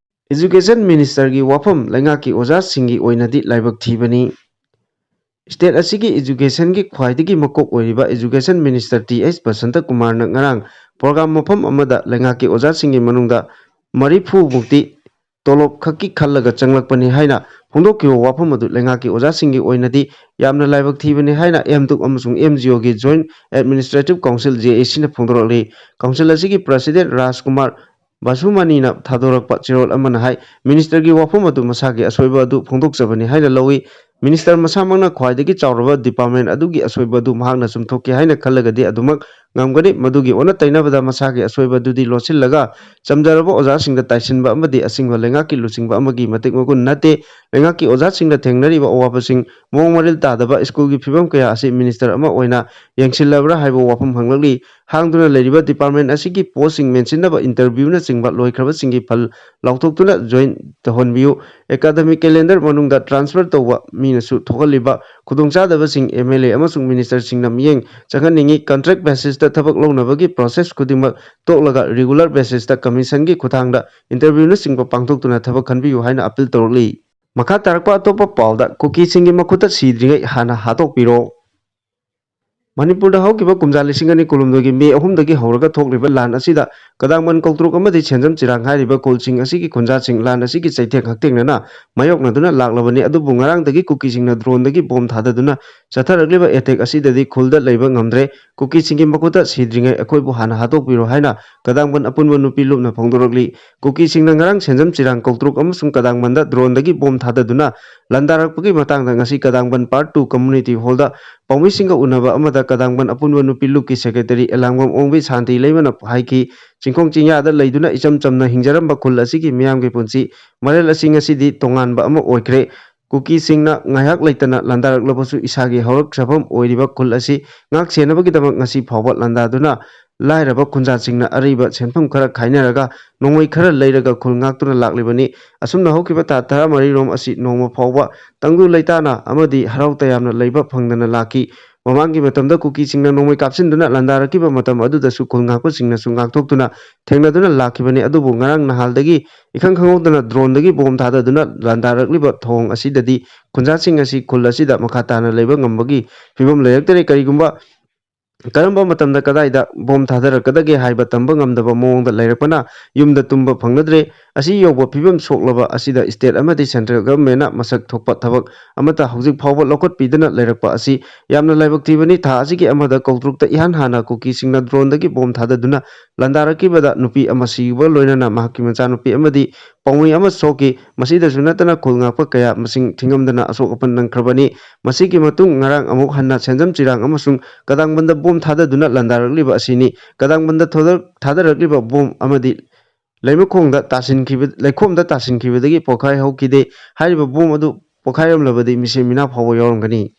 ꯏꯖꯨꯀꯦꯁꯟ ꯃꯤꯅꯤꯁꯇꯔꯒꯤ ꯋꯥꯐꯝ, ꯂꯩꯉꯥꯛꯀꯤ ꯑꯣꯖꯥꯁꯤꯡꯒꯤ ꯑꯣꯏꯅꯗꯤ ꯂꯥꯏꯕꯛ ꯊꯤꯕꯅꯤ꯫ ꯁ꯭ꯇꯦꯠ ꯑꯁꯤꯒꯤ ꯏꯖꯨꯀꯦꯁꯟꯒꯤ ꯈ꯭ꯋꯥꯏꯗꯒꯤ ꯃꯀꯣꯛ ꯑꯣꯏꯔꯤꯕ education minister T H Basanta ꯀꯨꯃꯥꯔꯅ ꯉꯔꯥꯡ ꯄ꯭ꯔꯣꯒ꯭ꯔꯥꯝ ꯃꯐꯝ ꯑꯃꯗ ꯂꯩꯉꯥꯛꯀꯤ ꯑꯣꯖꯥꯁꯤꯡꯒꯤ ꯃꯅꯨꯡꯗ ꯃꯔꯤꯐꯨ ꯃꯨꯛꯇꯤ ꯇꯣꯂꯣꯞ ꯈꯛꯀꯤ ꯈꯜꯂꯒ ꯆꯪꯂꯛꯄꯅꯤ ꯍꯥꯏꯅ ꯐꯣꯡꯗꯣꯛꯈꯤꯕ ꯋꯥꯐꯝ ꯑꯗꯨ ꯂꯩꯉꯥꯛꯀꯤ ꯑꯣꯖꯥꯁꯤꯡꯒꯤ ꯑꯣꯏꯅꯗꯤ ꯌꯥꯝꯅ ꯂꯥꯏꯕꯛ ꯊꯤꯕꯅꯤ ꯍꯥꯏꯅ ꯑꯦꯝ ꯗꯨꯛ ꯑꯃꯁꯨꯡ ꯑꯦꯝ ꯖꯤ ꯑꯣꯒꯤ ꯖꯣꯏꯟꯠ ꯑꯦꯗꯃꯤꯅꯤꯁꯇ꯭ꯔꯦꯇꯤꯚ ꯀꯥꯎꯟꯁꯤꯜ, ꯖꯦ ꯑꯦ ꯁꯤꯅ ꯐꯣꯡꯗꯣꯔꯛꯂꯤ꯫ ꯀꯥꯎꯟꯁꯤꯜ ꯑꯁꯤꯒꯤ ꯄ꯭ꯔꯁꯤꯗꯦꯟꯠ ꯔꯥꯖꯀꯨꯃꯥꯔ ꯕꯥꯁꯨꯃꯅꯤꯅ ꯊꯥꯗꯣꯔꯛꯄ ꯆꯦꯔꯣꯜ ꯑꯃꯅ ꯍꯥꯏ, ꯃꯤꯅꯤꯁꯇꯔꯒꯤ ꯋꯥꯐꯝ ꯑꯗꯨ ꯃꯁꯥꯒꯤ ꯑꯁꯣꯏꯕ ꯑꯗꯨ ꯐꯣꯡꯗꯣꯛꯆꯕꯅꯤ ꯍꯥꯏꯅ ꯂꯧꯏ꯫ ꯃꯤꯅꯤꯁꯇꯔ ꯃꯁꯥꯃꯛꯅ ꯈ꯭ꯋꯥꯏꯗꯒꯤ ꯆꯥꯎꯔꯕ ꯗꯤꯄꯥꯔꯠꯃꯦꯟꯠ ꯑꯗꯨꯒꯤ ꯑꯁꯣꯏꯕ ꯑꯗꯨ ꯃꯍꯥꯛꯅ ꯆꯨꯝꯊꯣꯛꯀꯦ ꯍꯥꯏꯅ ꯈꯜꯂꯒꯗꯤ ꯑꯗꯨꯃꯛ ꯉꯝꯒꯅꯤ꯫ ꯃꯗꯨꯒꯤ ꯑꯣꯟꯅ ꯇꯩꯅꯕꯗ ꯃꯁꯥꯒꯤ ꯑꯁꯣꯏꯕꯗꯨꯗꯤ ꯂꯣꯠꯁꯤꯜꯂꯒ ꯆꯝꯖꯔꯕ ꯑꯣꯖꯥꯁꯤꯡꯗ ꯇꯥꯏꯁꯤꯟꯕ ꯑꯃꯗꯤ ꯑꯁꯤꯡꯕ ꯂꯩꯉꯥꯛꯀꯤ ꯂꯨꯆꯤꯡꯕ ꯑꯃꯒꯤ ꯃꯇꯤꯛ ꯃꯒꯨꯟ ꯅꯠꯇꯦ꯫ ꯂꯩꯉꯥꯛꯀꯤ ꯑꯣꯖꯥꯁꯤꯡꯅ ꯊꯦꯡꯅꯔꯤꯕ ꯑꯋꯥꯕꯁꯤꯡ, ꯃꯑꯣꯡ ꯃꯔꯤꯜ ꯇꯥꯗꯕ ꯁ꯭ꯀꯨꯜꯒꯤ ꯐꯤꯕꯝ ꯀꯌꯥ ꯑꯁꯤ ꯃꯤꯅꯤꯁꯇꯔ ꯑꯃ ꯑꯣꯏꯅ ꯌꯦꯡꯁꯤꯜꯂꯕ꯭ꯔꯥ ꯍꯥꯏꯕ ꯋꯥꯐꯝ ꯍꯪꯂꯛꯂꯤ꯫ ꯍꯥꯡꯗꯨꯅ ꯂꯩꯔꯤꯕ ꯗꯤꯄꯥꯔꯠꯃꯦꯟ ꯑꯁꯤꯒꯤ ꯄꯣꯁꯁꯤꯡ ꯃꯦꯟꯁꯤꯟꯅꯕ ꯏꯟꯇꯔꯚ꯭ꯌꯨꯅꯆꯤꯡꯕ ꯂꯣꯏꯈ꯭ꯔꯕꯁꯤꯡꯒꯤ ꯐꯜ ꯂꯥꯎꯊꯣꯛꯇꯨꯅ ꯖꯣꯏꯟ ꯇꯧꯍꯟꯕꯤꯌꯨ꯫ ꯑꯦꯀꯥꯗꯃꯤꯛ ꯀꯦꯂꯦꯟꯗꯔ ꯃꯅꯨꯡꯗ ꯇ꯭ꯔꯥꯟꯁꯐꯔ ꯇꯧꯕ ꯃꯤꯅꯁꯨ ꯊꯣꯛꯍꯜꯂꯤꯕ ꯈꯨꯗꯣꯡꯆꯥꯗꯕꯁꯤꯡ ꯑꯦꯝ ꯑꯦꯜ ꯑꯦ ꯑꯃꯁꯨꯡ ꯃꯤꯅꯤꯁꯇꯔꯁꯤꯡꯅ ꯃꯤꯠꯌꯦꯡ ꯆꯪꯍꯟꯅꯤꯡꯏ꯫ ꯀꯟꯇ꯭ꯔꯦꯛ ꯕꯦꯁꯤꯁꯇ ꯊꯕꯛ ꯂꯧꯅꯕꯒꯤ ꯄ꯭ꯔꯣꯁꯦꯁ ꯈꯨꯗꯤꯡꯃꯛ ꯇꯣꯛꯂꯒ ꯔꯤꯒꯨꯂꯔ ꯕꯦꯁꯤꯁꯇ ꯀꯃꯤꯁꯟꯒꯤ ꯈꯨꯠꯊꯥꯡꯗ ꯏꯟꯇꯔꯚ꯭ꯌꯨꯅꯆꯤꯡꯕ ꯄꯥꯡꯊꯣꯛꯇꯨꯅ ꯊꯕꯛ ꯈꯟꯕꯤꯌꯨ ꯍꯥꯏꯅ ꯑꯄꯤꯜ ꯇꯧꯔꯛꯂꯤ꯫ ꯃꯈꯥ ꯇꯥꯔꯛꯄ ꯑꯇꯣꯞꯄ ꯄꯥꯎꯗ, ꯀꯨꯀꯤꯁꯤꯡꯒꯤ ꯃꯈꯨꯠꯇ ꯁꯤꯗ꯭ꯔꯤꯉꯩ ꯍꯥꯟꯅ ꯍꯥꯠꯇꯣꯛꯄꯤꯔꯣ꯫ ꯃꯅꯤꯄꯨꯔꯗ ꯍꯧꯈꯤꯕ ꯀꯨꯝꯖꯥ ꯂꯤꯁꯤꯡ ꯑꯅꯤ ꯀꯨꯟꯍꯨꯝꯗꯣꯏꯒꯤ ꯃꯦ ꯑꯍꯨꯝꯗꯒꯤ ꯍꯧꯔꯒ ꯊꯣꯛꯂꯤꯕ ꯂꯥꯟ ꯑꯁꯤꯗ ꯀꯗꯥꯡꯕꯟ, ꯀꯧꯇ꯭ꯔꯨꯛ ꯑꯃꯗꯤ ꯁꯦꯟꯖꯝ ꯆꯤꯔꯥꯡ ꯍꯥꯏꯔꯤꯕ ꯈꯨꯜꯁꯤꯡ ꯑꯁꯤꯒꯤ ꯈꯨꯟꯖꯥꯁꯤꯡ ꯂꯥꯟ ꯑꯁꯤꯒꯤ ꯆꯩꯊꯦꯡ ꯍꯛꯊꯦꯡꯅꯅ ꯃꯥꯌꯣꯛꯅꯗꯨꯅ ꯂꯥꯛꯂꯕꯅꯤ꯫ ꯑꯗꯨꯕꯨ ꯉꯔꯥꯡꯗꯒꯤ ꯀꯨꯀꯤꯁꯤꯡꯅ ꯗ꯭ꯔꯣꯟꯗꯒꯤ ꯕꯣꯝ ꯊꯥꯗꯗꯨꯅ ꯆꯠꯊꯔꯛꯂꯤꯕ ꯑꯦꯇꯦꯛ ꯑꯁꯤꯗꯗꯤ ꯈꯨꯜꯗ ꯂꯩꯕ ꯉꯝꯗ꯭ꯔꯦ꯫ "ꯀꯨꯀꯤꯁꯤꯡꯒꯤ ꯃꯈꯨꯠꯇ ꯁꯤꯗ꯭ꯔꯤꯉꯩ ꯑꯩꯈꯣꯏꯕꯨ ꯍꯥꯟꯅ ꯍꯥꯠꯇꯣꯛꯄꯤꯔꯣ" ꯍꯥꯏꯅ ꯀꯗꯥꯡꯕꯟ ꯑꯄꯨꯟꯕ ꯅꯨꯄꯤ ꯂꯨꯞꯅ ꯐꯣꯡꯗꯣꯔꯛꯂꯤ꯫ ꯀꯨꯀꯤꯁꯤꯡꯅ ꯉꯔꯥꯡ ꯁꯦꯟꯖꯝ ꯆꯤꯔꯥꯡ, ꯀꯧꯇ꯭ꯔꯨꯛ ꯑꯃꯁꯨꯡ ꯀꯗꯥꯡꯕꯟꯗ ꯗ꯭ꯔꯣꯟꯗꯒꯤ ꯕꯣꯝ ꯊꯥꯗꯗꯨꯅ ꯂꯥꯟꯗꯥꯔꯛꯄꯒꯤ ꯃꯇꯥꯡꯗ ꯉꯁꯤ ꯀꯗꯥꯡꯕꯟ ꯄꯥꯔꯠ ꯇꯨ ꯀꯝꯃꯨꯅꯤꯇꯤ ꯍꯣꯜꯗ ꯄꯥꯎꯃꯤꯁꯤꯡꯒ ꯎꯅꯕ ꯑꯃꯗ ꯀꯗꯥꯡꯕꯟ ꯑꯄꯨꯟꯕ ꯅꯨꯄꯤ ꯂꯨꯞꯀꯤ ꯁꯦꯀ꯭ꯔꯦꯇꯔꯤ ꯑꯦꯂꯥꯡꯕꯝ ꯑꯣꯡꯕꯤ ꯁꯥꯟꯇꯤ ꯂꯩꯃꯅ ꯍꯥꯏꯈꯤ, ꯆꯤꯡꯈꯣꯡ ꯆꯤꯡꯌꯥꯗ ꯂꯩꯗꯨꯅ ꯏꯆꯝ ꯆꯝꯅ ꯍꯤꯡꯖꯔꯝꯕ ꯈꯨꯜ ꯑꯁꯤꯒꯤ ꯃꯤꯌꯥꯝꯒꯤ ꯄꯨꯟꯁꯤ ꯃꯔꯦꯜ ꯑꯁꯤ ꯉꯁꯤꯗꯤ ꯇꯣꯉꯥꯟꯕ ꯑꯃ ꯑꯣꯏꯈ꯭ꯔꯦ꯫ ꯀꯨꯀꯤꯁꯤꯡꯅ ꯉꯥꯏꯍꯥꯛ ꯂꯩꯇꯅ ꯂꯥꯟꯗꯥꯔꯛꯂꯕꯁꯨ ꯏꯁꯥꯒꯤ ꯍꯧꯔꯛꯆꯐꯝ ꯑꯣꯏꯔꯤꯕ ꯈꯨꯜ ꯑꯁꯤ ꯉꯥꯛ ꯁꯦꯟꯅꯕꯒꯤꯗꯃꯛ ꯉꯁꯤ ꯐꯥꯎꯕ ꯂꯥꯟꯗꯥꯗꯨꯅ ꯂꯥꯏꯔꯕ ꯈꯨꯟꯖꯥꯁꯤꯡꯅ ꯑꯔꯩꯕ ꯁꯦꯟꯐꯝ ꯈꯔ ꯈꯥꯏꯅꯔꯒ ꯅꯣꯡꯃꯩ ꯈꯔ ꯂꯩꯔꯒ ꯈꯨꯜ ꯉꯥꯛꯇꯨꯅ ꯂꯥꯛꯂꯤꯕꯅꯤ꯫ ꯑꯁꯨꯝꯅ ꯍꯧꯈꯤꯕ ꯊꯥ ꯇꯔꯥꯃꯔꯤ ꯔꯣꯝ ꯑꯁꯤ ꯅꯣꯡꯃ ꯐꯥꯎꯕ ꯇꯪꯗꯨ ꯂꯩꯇꯥꯅ ꯑꯃꯗꯤ ꯍꯔꯥꯎ ꯇꯌꯥꯝꯅ ꯂꯩꯕ ꯐꯪꯗꯅ ꯂꯥꯛꯈꯤ꯫ ꯃꯃꯥꯡꯒꯤ ꯃꯇꯝꯗ ꯀꯨꯀꯤꯁꯤꯡꯅ ꯅꯣꯡꯃꯩ ꯀꯥꯞꯁꯤꯟꯗꯨꯅ ꯂꯥꯟꯗꯥꯔꯛꯈꯤꯕ ꯃꯇꯝ ꯑꯗꯨꯗꯁꯨ ꯈꯨꯜ ꯉꯥꯛꯄꯁꯤꯡꯅꯁꯨ ꯉꯥꯛꯊꯣꯛꯇꯨꯅ ꯊꯦꯡꯅꯗꯨꯅ ꯂꯥꯛꯈꯤꯕꯅꯤ꯫ ꯑꯗꯨꯕꯨ ꯉꯔꯥꯡ ꯅꯍꯥꯜꯗꯒꯤ ꯏꯈꯪ ꯈꯪꯍꯧꯗꯅ ꯗ꯭ꯔꯣꯟꯗꯒꯤ ꯕꯣꯝ ꯊꯥꯗꯗꯨꯅ ꯂꯥꯟꯗꯥꯔꯛꯂꯤꯕ ꯊꯧꯑꯣꯡ ꯑꯁꯤꯗꯗꯤ ꯈꯨꯟꯖꯥꯁꯤꯡ ꯑꯁꯤ ꯈꯨꯜ ꯑꯁꯤꯗ ꯃꯈꯥ ꯇꯥꯅ ꯂꯩꯕ ꯉꯝꯕꯒꯤ ꯐꯤꯕꯝ ꯂꯩꯔꯛꯇꯔꯦ꯫ ꯀꯔꯤꯒꯨꯝꯕ ꯀꯔꯝꯕ ꯃꯇꯝꯗ ꯀꯗꯥꯏꯗ ꯕꯣꯝ ꯊꯥꯗꯔꯛꯀꯗꯒꯦ ꯍꯥꯏꯕ ꯇꯝꯕ ꯉꯝꯗꯕ ꯃꯑꯣꯡꯗ ꯂꯩꯔꯛꯄꯅ ꯌꯨꯝꯗ ꯇꯨꯝꯕ ꯐꯪꯅꯗ꯭ꯔꯦ꯫ ꯑꯁꯤ ꯌꯧꯕ ꯐꯤꯕꯝ ꯁꯣꯛꯂꯕ ꯑꯁꯤꯗ state ꯑꯃꯗꯤ central governmentꯅ ꯃꯁꯛ ꯊꯣꯛꯄ ꯊꯕꯛ ꯑꯃꯠꯇ ꯍꯧꯖꯤꯛ ꯐꯥꯎꯕ ꯂꯧꯈꯠꯄꯤꯗꯅ ꯂꯩꯔꯛꯄ ꯑꯁꯤ ꯌꯥꯝꯅ ꯂꯥꯏꯕꯛ ꯊꯤꯕꯅꯤ꯫ ꯊꯥ ꯑꯁꯤꯒꯤ ꯑꯃꯗ ꯀꯧꯇ꯭ꯔꯨꯛꯇ ꯏꯍꯥꯟ ꯍꯥꯟꯅ ꯀꯨꯀꯤꯁꯤꯡꯅ droneꯗꯒꯤ bomb ꯊꯥꯗꯗꯨꯅ ꯂꯥꯟꯗꯥꯔꯛꯈꯤꯕꯗ ꯅꯨꯄꯤ ꯑꯃ ꯁꯤꯕꯒ ꯂꯣꯏꯅꯅ ꯃꯍꯥꯛꯀꯤ ꯃꯆꯥꯅꯨꯄꯤ ꯑꯃꯗꯤ ꯄꯥꯎꯃꯤ ꯑꯃ ꯁꯣꯛꯈꯤ꯫ ꯃꯁꯤꯗꯁꯨ ꯅꯠꯇꯅ ꯈꯨꯜ ꯉꯥꯛꯄ ꯀꯌꯥ ꯃꯁꯤꯡ ꯊꯤꯉꯝꯗꯅ ꯑꯁꯣꯛ ꯑꯄꯟ ꯅꯪꯈ꯭ꯔꯕꯅꯤ꯫ ꯃꯁꯤꯒꯤ ꯃꯇꯨꯡ ꯉꯔꯥꯡ ꯑꯃꯨꯛ ꯍꯟꯅ ꯁꯦꯟꯖꯝ ꯆꯤꯔꯥꯡ ꯑꯃꯁꯨꯡ ꯀꯗꯥꯡꯕꯟꯗ bomb ꯊꯥꯗꯗꯨꯅ ꯂꯥꯟꯗꯥꯔꯛꯂꯤꯕ ꯑꯁꯤꯅꯤ꯫ ꯀꯗꯥꯡꯕꯟꯗ ꯊꯣꯗ-, ꯊꯥꯗꯔꯛꯂꯤꯕ bomb ꯑꯃꯗꯤ ꯂꯩꯃꯈꯣꯡꯗ ꯇꯥꯁꯤꯟꯈꯤꯕ, ꯂꯩꯈꯣꯝꯗ ꯇꯥꯁꯤꯟꯈꯤꯕꯗꯒꯤ ꯄꯣꯈꯥꯏ ꯍꯧꯈꯤꯗꯦ꯫ ꯍꯥꯏꯔꯤꯕ bomb ꯑꯗꯨ ꯄꯣꯈꯥꯏꯔꯝꯂꯕꯗꯤ ꯃꯤꯁꯤ ꯃꯤꯅꯥ ꯐꯥꯎꯕ ꯌꯥꯎꯔꯝꯒꯅꯤ꯫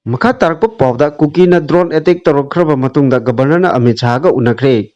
ꯃꯈꯥ ꯇꯥꯔꯛꯄ ꯄꯥꯎꯗ, ꯀꯨꯀꯤꯅ drone attack ꯇꯧꯔꯛꯈ꯭ꯔꯕ ꯃꯇꯨꯡꯗ Governorꯅ ꯑꯃꯤꯠ ꯁꯥꯍꯒ ꯎꯅꯈ꯭ꯔꯦ꯫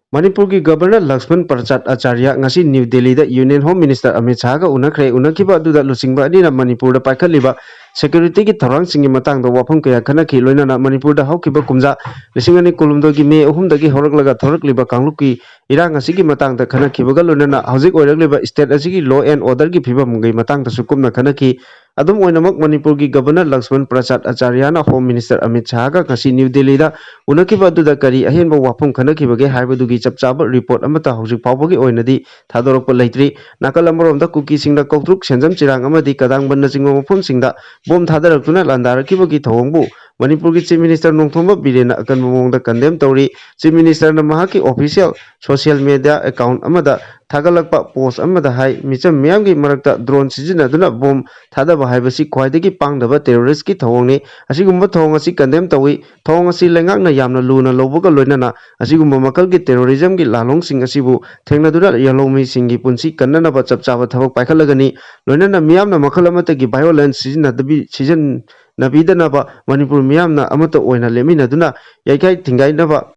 ꯃꯅꯤꯄꯨꯔꯒꯤ Governor ꯂꯛꯁꯃꯟ ꯄ꯭ꯔꯁꯥꯗ ꯑꯆꯥꯔꯌ ꯉꯁꯤ ꯅ꯭ꯌꯨ ꯗꯦꯜꯂꯤꯗ Union Home Minister ꯑꯃꯤꯠ ꯁꯥꯍꯒ ꯎꯅꯈ꯭ꯔꯦ꯫ ꯎꯅꯈꯤꯕ ꯑꯗꯨꯗ ꯂꯨꯆꯤꯡꯕ ꯑꯅꯤꯅ ꯃꯅꯤꯄꯨꯔꯗ ꯄꯥꯏꯈꯠꯂꯤꯕ securityꯒꯤ ꯊꯧꯔꯥꯡꯁꯤꯡꯒꯤ ꯃꯇꯥꯡꯗ ꯋꯥꯐꯝ ꯀꯌꯥ ꯈꯟꯅꯈꯤ꯫ ꯂꯣꯏꯅꯅ ꯃꯅꯤꯄꯨꯔꯗ ꯍꯧꯈꯤꯕ ꯀꯨꯝꯖꯥ ꯂꯤꯁꯤꯡ ꯑꯅꯤ ꯀꯨꯟꯍꯨꯝꯗꯣꯏꯒꯤ ꯃꯦ ꯑꯍꯨꯝꯗꯒꯤ ꯍꯧꯔꯛꯂꯒ ꯊꯣꯔꯛꯂꯤꯕ ꯀꯥꯡꯂꯨꯞꯀꯤ ꯏꯔꯥꯡ ꯑꯁꯤꯒꯤ ꯃꯇꯥꯡꯗ ꯈꯟꯅꯈꯤꯕꯒ ꯂꯣꯏꯅꯅ ꯍꯧꯖꯤꯛ ꯑꯣꯏꯔꯛꯂꯤꯕ state ꯑꯁꯤꯒꯤ law and orderꯒꯤ ꯐꯤꯕꯝꯒꯤ ꯃꯇꯥꯡꯗꯁꯨ ꯀꯨꯞꯅ ꯈꯟꯅꯈꯤ꯫ ꯑꯗꯨꯝ ꯑꯣꯏꯅꯃꯛ, ꯃꯅꯤꯄꯨꯔꯒꯤ Governor ꯂꯛꯁꯃꯟ ꯄ꯭ꯔꯁꯥꯗ ꯑꯆꯥꯔꯌꯅ Home Minister ꯑꯃꯤꯠ ꯁꯥꯍꯒ ꯉꯁꯤ ꯅ꯭ꯌꯨ ꯗꯦꯜꯂꯤꯗ ꯎꯅꯈꯤꯕ ꯑꯗꯨꯗ ꯀꯔꯤ ꯑꯍꯦꯟꯕ ꯋꯥꯐꯝ ꯈꯟꯅꯈꯤꯕꯒꯦ ꯍꯥꯏꯕꯗꯨꯒꯤ ꯆꯞ ꯆꯥꯕ report ꯑꯃꯠꯇ ꯍꯧꯖꯤꯛ ꯐꯥꯎꯕꯒꯤ ꯑꯣꯏꯅꯗꯤ ꯊꯥꯗꯣꯔꯛꯄ ꯂꯩꯇ꯭ꯔꯤ꯫ ꯅꯥꯀꯜ ꯑꯃꯔꯣꯝꯗ, ꯀꯨꯀꯤꯁꯤꯡꯅ ꯀꯧꯇ꯭ꯔꯨꯛ, ꯁꯦꯟꯖꯝ ꯆꯤꯔꯥꯡ ꯑꯃꯗꯤ ꯀꯗꯥꯡꯕꯟꯅꯆꯤꯡꯕ ꯃꯐꯝꯁꯤꯡꯗ bomb ꯊꯥꯗꯔꯛꯇꯨꯅ ꯂꯥꯟꯗꯥꯔꯛꯈꯤꯕꯒꯤ ꯊꯧꯑꯣꯡꯕꯨ ꯃꯅꯤꯄꯨꯔꯒꯤ Chief Minister ꯅꯣꯡꯊꯣꯝꯕꯝ ꯕꯤꯔꯦꯟꯅ ꯑꯀꯟꯕ ꯃꯑꯣꯡꯗ condemn ꯇꯧꯔꯤ꯫ Chief Ministerꯅ ꯃꯍꯥꯛꯀꯤ official social media account ꯑꯃꯗ ꯊꯥꯒꯠꯂꯛꯄ post ꯑꯃꯗ ꯍꯥꯏ, ꯃꯤꯆꯝ ꯃꯤꯌꯥꯝꯒꯤ ꯃꯔꯛꯇ drone ꯁꯤꯖꯤꯟꯅꯗꯨꯅ bomb ꯊꯥꯗꯕ ꯍꯥꯏꯕꯁꯤ ꯈ꯭ꯋꯥꯏꯗꯒꯤ ꯄꯥꯡꯗꯕ terroristꯀꯤ ꯊꯧꯑꯣꯡꯅꯤ꯫ ꯑꯁꯤꯒꯨꯝꯕ ꯊꯧꯑꯣꯡ ꯑꯁꯤ condemn ꯇꯧꯏ꯫ ꯊꯧꯑꯣꯡ ꯑꯁꯤ ꯂꯩꯉꯥꯛꯅ ꯌꯥꯝꯅ ꯂꯨꯅ ꯂꯧꯕꯒ ꯂꯣꯏꯅꯅ ꯑꯁꯤꯒꯨꯝꯕ ꯃꯈꯜꯒꯤ terrorismꯒꯤ ꯂꯥꯜꯂꯣꯡꯁꯤꯡ ꯑꯁꯤꯕꯨ ꯊꯦꯡꯅꯗꯨꯅ ꯌꯥꯂꯧꯃꯤꯁꯤꯡꯒꯤ ꯄꯨꯟꯁꯤ ꯀꯟꯅꯅꯕ ꯆꯞ ꯆꯥꯕ ꯊꯕꯛ ꯄꯥꯏꯈꯠꯂꯒꯅꯤ꯫ ꯂꯣꯏꯅꯅ ꯃꯤꯌꯥꯝꯅ ꯃꯈꯜ ꯑꯃꯠꯇꯒꯤ violence ꯁꯤꯖꯤꯟꯅꯗꯕꯤ-, ꯁꯤꯖꯤꯟꯅꯕꯤꯗꯅꯕ ꯃꯅꯤꯄꯨꯔ ꯃꯤꯌꯥꯝꯅ ꯑꯃꯠꯇ ꯑꯣꯏꯅ ꯂꯦꯞꯃꯤꯟꯅꯗꯨꯅ ꯌꯩꯈꯥꯏ ꯊꯤꯡꯒꯥꯏꯅꯕ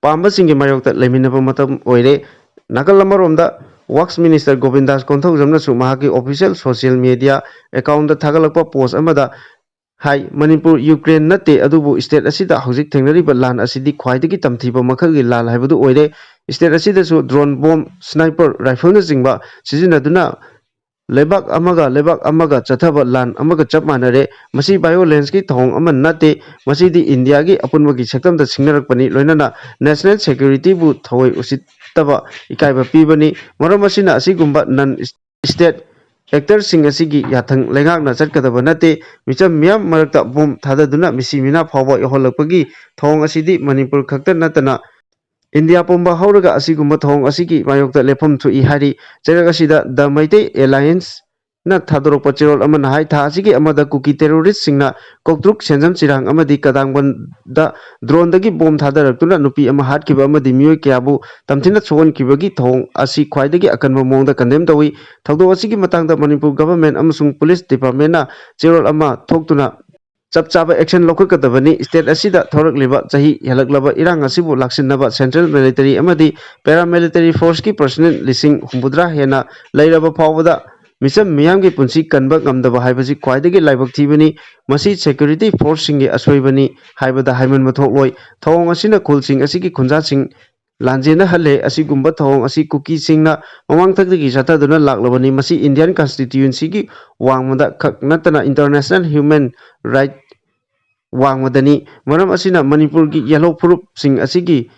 ꯄꯥꯝꯕꯁꯤꯡꯒꯤ ꯃꯥꯌꯣꯛꯇ ꯂꯩꯃꯤꯟꯅꯕ ꯃꯇꯝ ꯑꯣꯏꯔꯦ꯫ ꯅꯥꯀꯜ ꯑꯃꯔꯣꯝꯗ, Works Minister ꯒꯣꯕꯤꯟꯗꯥꯁ ꯀꯣꯟꯊꯧꯖꯝꯅꯁꯨ ꯃꯍꯥꯛꯀꯤ official social media accountꯇ ꯊꯥꯒꯠꯂꯛꯄ post ꯑꯃꯗ ꯍꯥꯏ, ꯃꯅꯤꯄꯨꯔ ꯌꯨꯀ꯭ꯔꯦꯟ ꯅꯠꯇꯦ, ꯑꯗꯨꯕꯨ state ꯑꯁꯤꯗ ꯍꯧꯖꯤꯛ ꯊꯦꯡꯅꯔꯤꯕ ꯂꯥꯟ ꯑꯁꯤꯗꯤ ꯈ꯭ꯋꯥꯏꯗꯒꯤ ꯇꯝꯊꯤꯕ ꯃꯈꯜꯒꯤ ꯂꯥꯟ ꯍꯥꯏꯕꯗꯨ ꯑꯣꯏꯔꯦ꯫ State ꯑꯁꯤꯗꯁꯨ drone, bomb, sniper rifleꯅꯆꯤꯡꯕ ꯁꯤꯖꯤꯟꯅꯗꯨꯅ ꯂꯩꯕꯥꯛ ꯑꯃꯒ ꯂꯩꯕꯥꯛ ꯑꯃꯒ ꯆꯠꯊꯕ ꯂꯥꯟ ꯑꯃꯒ ꯆꯞ ꯃꯥꯟꯅꯔꯦ꯫ ꯃꯁꯤ violenceꯀꯤ ꯊꯧꯑꯣꯡ ꯑꯃ ꯅꯠꯇꯦ꯫ ꯃꯁꯤꯗꯤ ꯏꯟꯗꯤꯌꯥꯒꯤ ꯑꯄꯨꯟꯕꯒꯤ ꯁꯛꯇꯝꯗ ꯁꯤꯡꯅꯔꯛꯄꯅꯤ꯫ ꯂꯣꯏꯅꯅ national securityꯕꯨ ꯊꯑꯣꯏ ꯎꯁꯤꯠ ꯐꯠꯇꯕ ꯏꯀꯥꯏꯕ ꯄꯤꯕꯅꯤ꯫ ꯃꯔꯝ ꯑꯁꯤꯅ ꯑꯁꯤꯒꯨꯝꯕ non state actorꯁꯤꯡ ꯑꯁꯤꯒꯤ ꯌꯥꯊꯪ ꯂꯩꯉꯥꯛꯅ ꯆꯠꯀꯗꯕ ꯅꯠꯇꯦ꯫ ꯃꯤꯆꯝ ꯃꯤꯌꯥꯝ ꯃꯔꯛꯇ ꯕꯣꯝ ꯊꯥꯗꯗꯨꯅ ꯃꯤꯁꯤ ꯃꯤꯅꯥ ꯐꯥꯎꯕ ꯌꯧꯍꯜꯂꯛꯄꯒꯤ ꯊꯧꯑꯣꯡ ꯑꯁꯤꯗꯤ ꯃꯅꯤꯄꯨꯔ ꯈꯛꯇ ꯅꯠꯇꯅ ꯏꯟꯗꯤꯌꯥ ꯄꯨꯝꯕ ꯍꯧꯔꯒ ꯑꯁꯤꯒꯨꯝꯕ ꯊꯧꯑꯣꯡ ꯑꯁꯤꯒꯤ ꯃꯥꯌꯣꯛꯇ ꯂꯦꯞꯐꯝ ꯊꯣꯛꯏ ꯍꯥꯏꯔꯤ꯫ ꯆꯩꯔꯛ ꯑꯁꯤꯗ The Meitei Alliance ꯅ ꯊꯥꯗꯣꯔꯛꯄ ꯆꯦꯔꯣꯜ ꯑꯃꯅ ꯍꯥꯏ, ꯊꯥ ꯑꯁꯤꯒꯤ ꯑꯃꯗ ꯀꯨꯀꯤ terroristꯁꯤꯡꯅ ꯀꯧꯇ꯭ꯔꯨꯛ, ꯁꯦꯟꯖꯝ, ꯆꯤꯔꯥꯡ ꯑꯃꯗꯤ ꯀꯗꯥꯡꯕꯟꯗ droneꯗꯒꯤ ꯕꯣꯝ ꯊꯥꯗꯔꯛꯇꯨꯅ ꯅꯨꯄꯤ ꯑꯃ ꯍꯥꯠꯈꯤꯕ ꯑꯃꯗꯤ ꯃꯤꯑꯣꯏ ꯀꯌꯥꯕꯨ ꯇꯝꯊꯤꯅ ꯁꯣꯛꯍꯟꯈꯤꯕꯒꯤ ꯊꯧꯑꯣꯡ ꯑꯁꯤ ꯈ꯭ꯋꯥꯏꯗꯒꯤ ꯑꯀꯟꯕ ꯃꯑꯣꯡꯗ condemn ꯇꯧꯏ꯫ ꯊꯧꯗꯣꯛ ꯑꯁꯤꯒꯤ ꯃꯇꯥꯡꯗ ꯃꯅꯤꯄꯨꯔ government ꯑꯃꯁꯨꯡ police departmentꯅ ꯆꯦꯔꯣꯜ ꯑꯃ ꯊꯣꯛꯇꯨꯅ ꯆꯞ ꯆꯥꯕ action ꯂꯧꯈꯠꯀꯗꯕꯅꯤ꯫ State ꯑꯁꯤꯗ ꯊꯣꯔꯛꯂꯤꯕ ꯆꯍꯤ ꯍꯦꯜꯂꯛꯂꯕ ꯏꯔꯥꯡ ꯑꯁꯤꯕꯨ ꯂꯥꯛꯁꯤꯟꯅꯕ central military ꯑꯃꯗꯤ paramilitary forceꯀꯤ personnel ꯂꯤꯁꯤꯡ ꯍꯨꯝꯐꯨꯇꯔꯥ ꯍꯦꯟꯅ ꯂꯩꯔꯕ ꯐꯥꯎꯕꯗ ꯃꯤꯆꯝ ꯃꯤꯌꯥꯝꯒꯤ ꯄꯨꯟꯁꯤ ꯀꯟꯕ ꯉꯝꯗꯕ ꯍꯥꯏꯕꯁꯤ ꯈ꯭ꯋꯥꯏꯗꯒꯤ ꯂꯥꯏꯕꯛ ꯊꯤꯕꯅꯤ꯫ ꯃꯁꯤ security forceꯁꯤꯡꯒꯤ ꯑꯁꯣꯏꯕꯅꯤ ꯍꯥꯏꯕꯗ ꯍꯥꯏꯃꯟꯕ ꯊꯣꯛꯂꯣꯏ꯫ ꯊꯧꯑꯣꯡ ꯑꯁꯤꯅ ꯈꯨꯜꯁꯤꯡ ꯑꯁꯤꯒꯤ ꯈꯨꯟꯖꯥꯁꯤꯡ ꯂꯥꯟꯖꯦꯟꯅꯍꯜꯂꯦ꯫ ꯑꯁꯤꯒꯨꯝꯕ ꯊꯧꯑꯣꯡ ꯑꯁꯤ ꯀꯨꯀꯤꯁꯤꯡꯅ ꯃꯃꯥꯡꯊꯛꯇꯒꯤ ꯆꯠꯊꯗꯨꯅ ꯂꯥꯛꯂꯕꯅꯤ꯫ ꯃꯁꯤ Indian constituencyꯒꯤ ꯋꯥꯡꯃꯗ ꯈꯛ ꯅꯠꯇꯅ international human right ꯋꯥꯡꯃꯗꯅꯤ꯫ ꯃꯔꯝ ꯑꯁꯤꯅ ꯃꯅꯤꯄꯨꯔꯒꯤ ꯌꯦꯜꯍꯧ ꯐꯨꯔꯨꯞꯁꯤꯡ ꯑꯁꯤꯒꯤ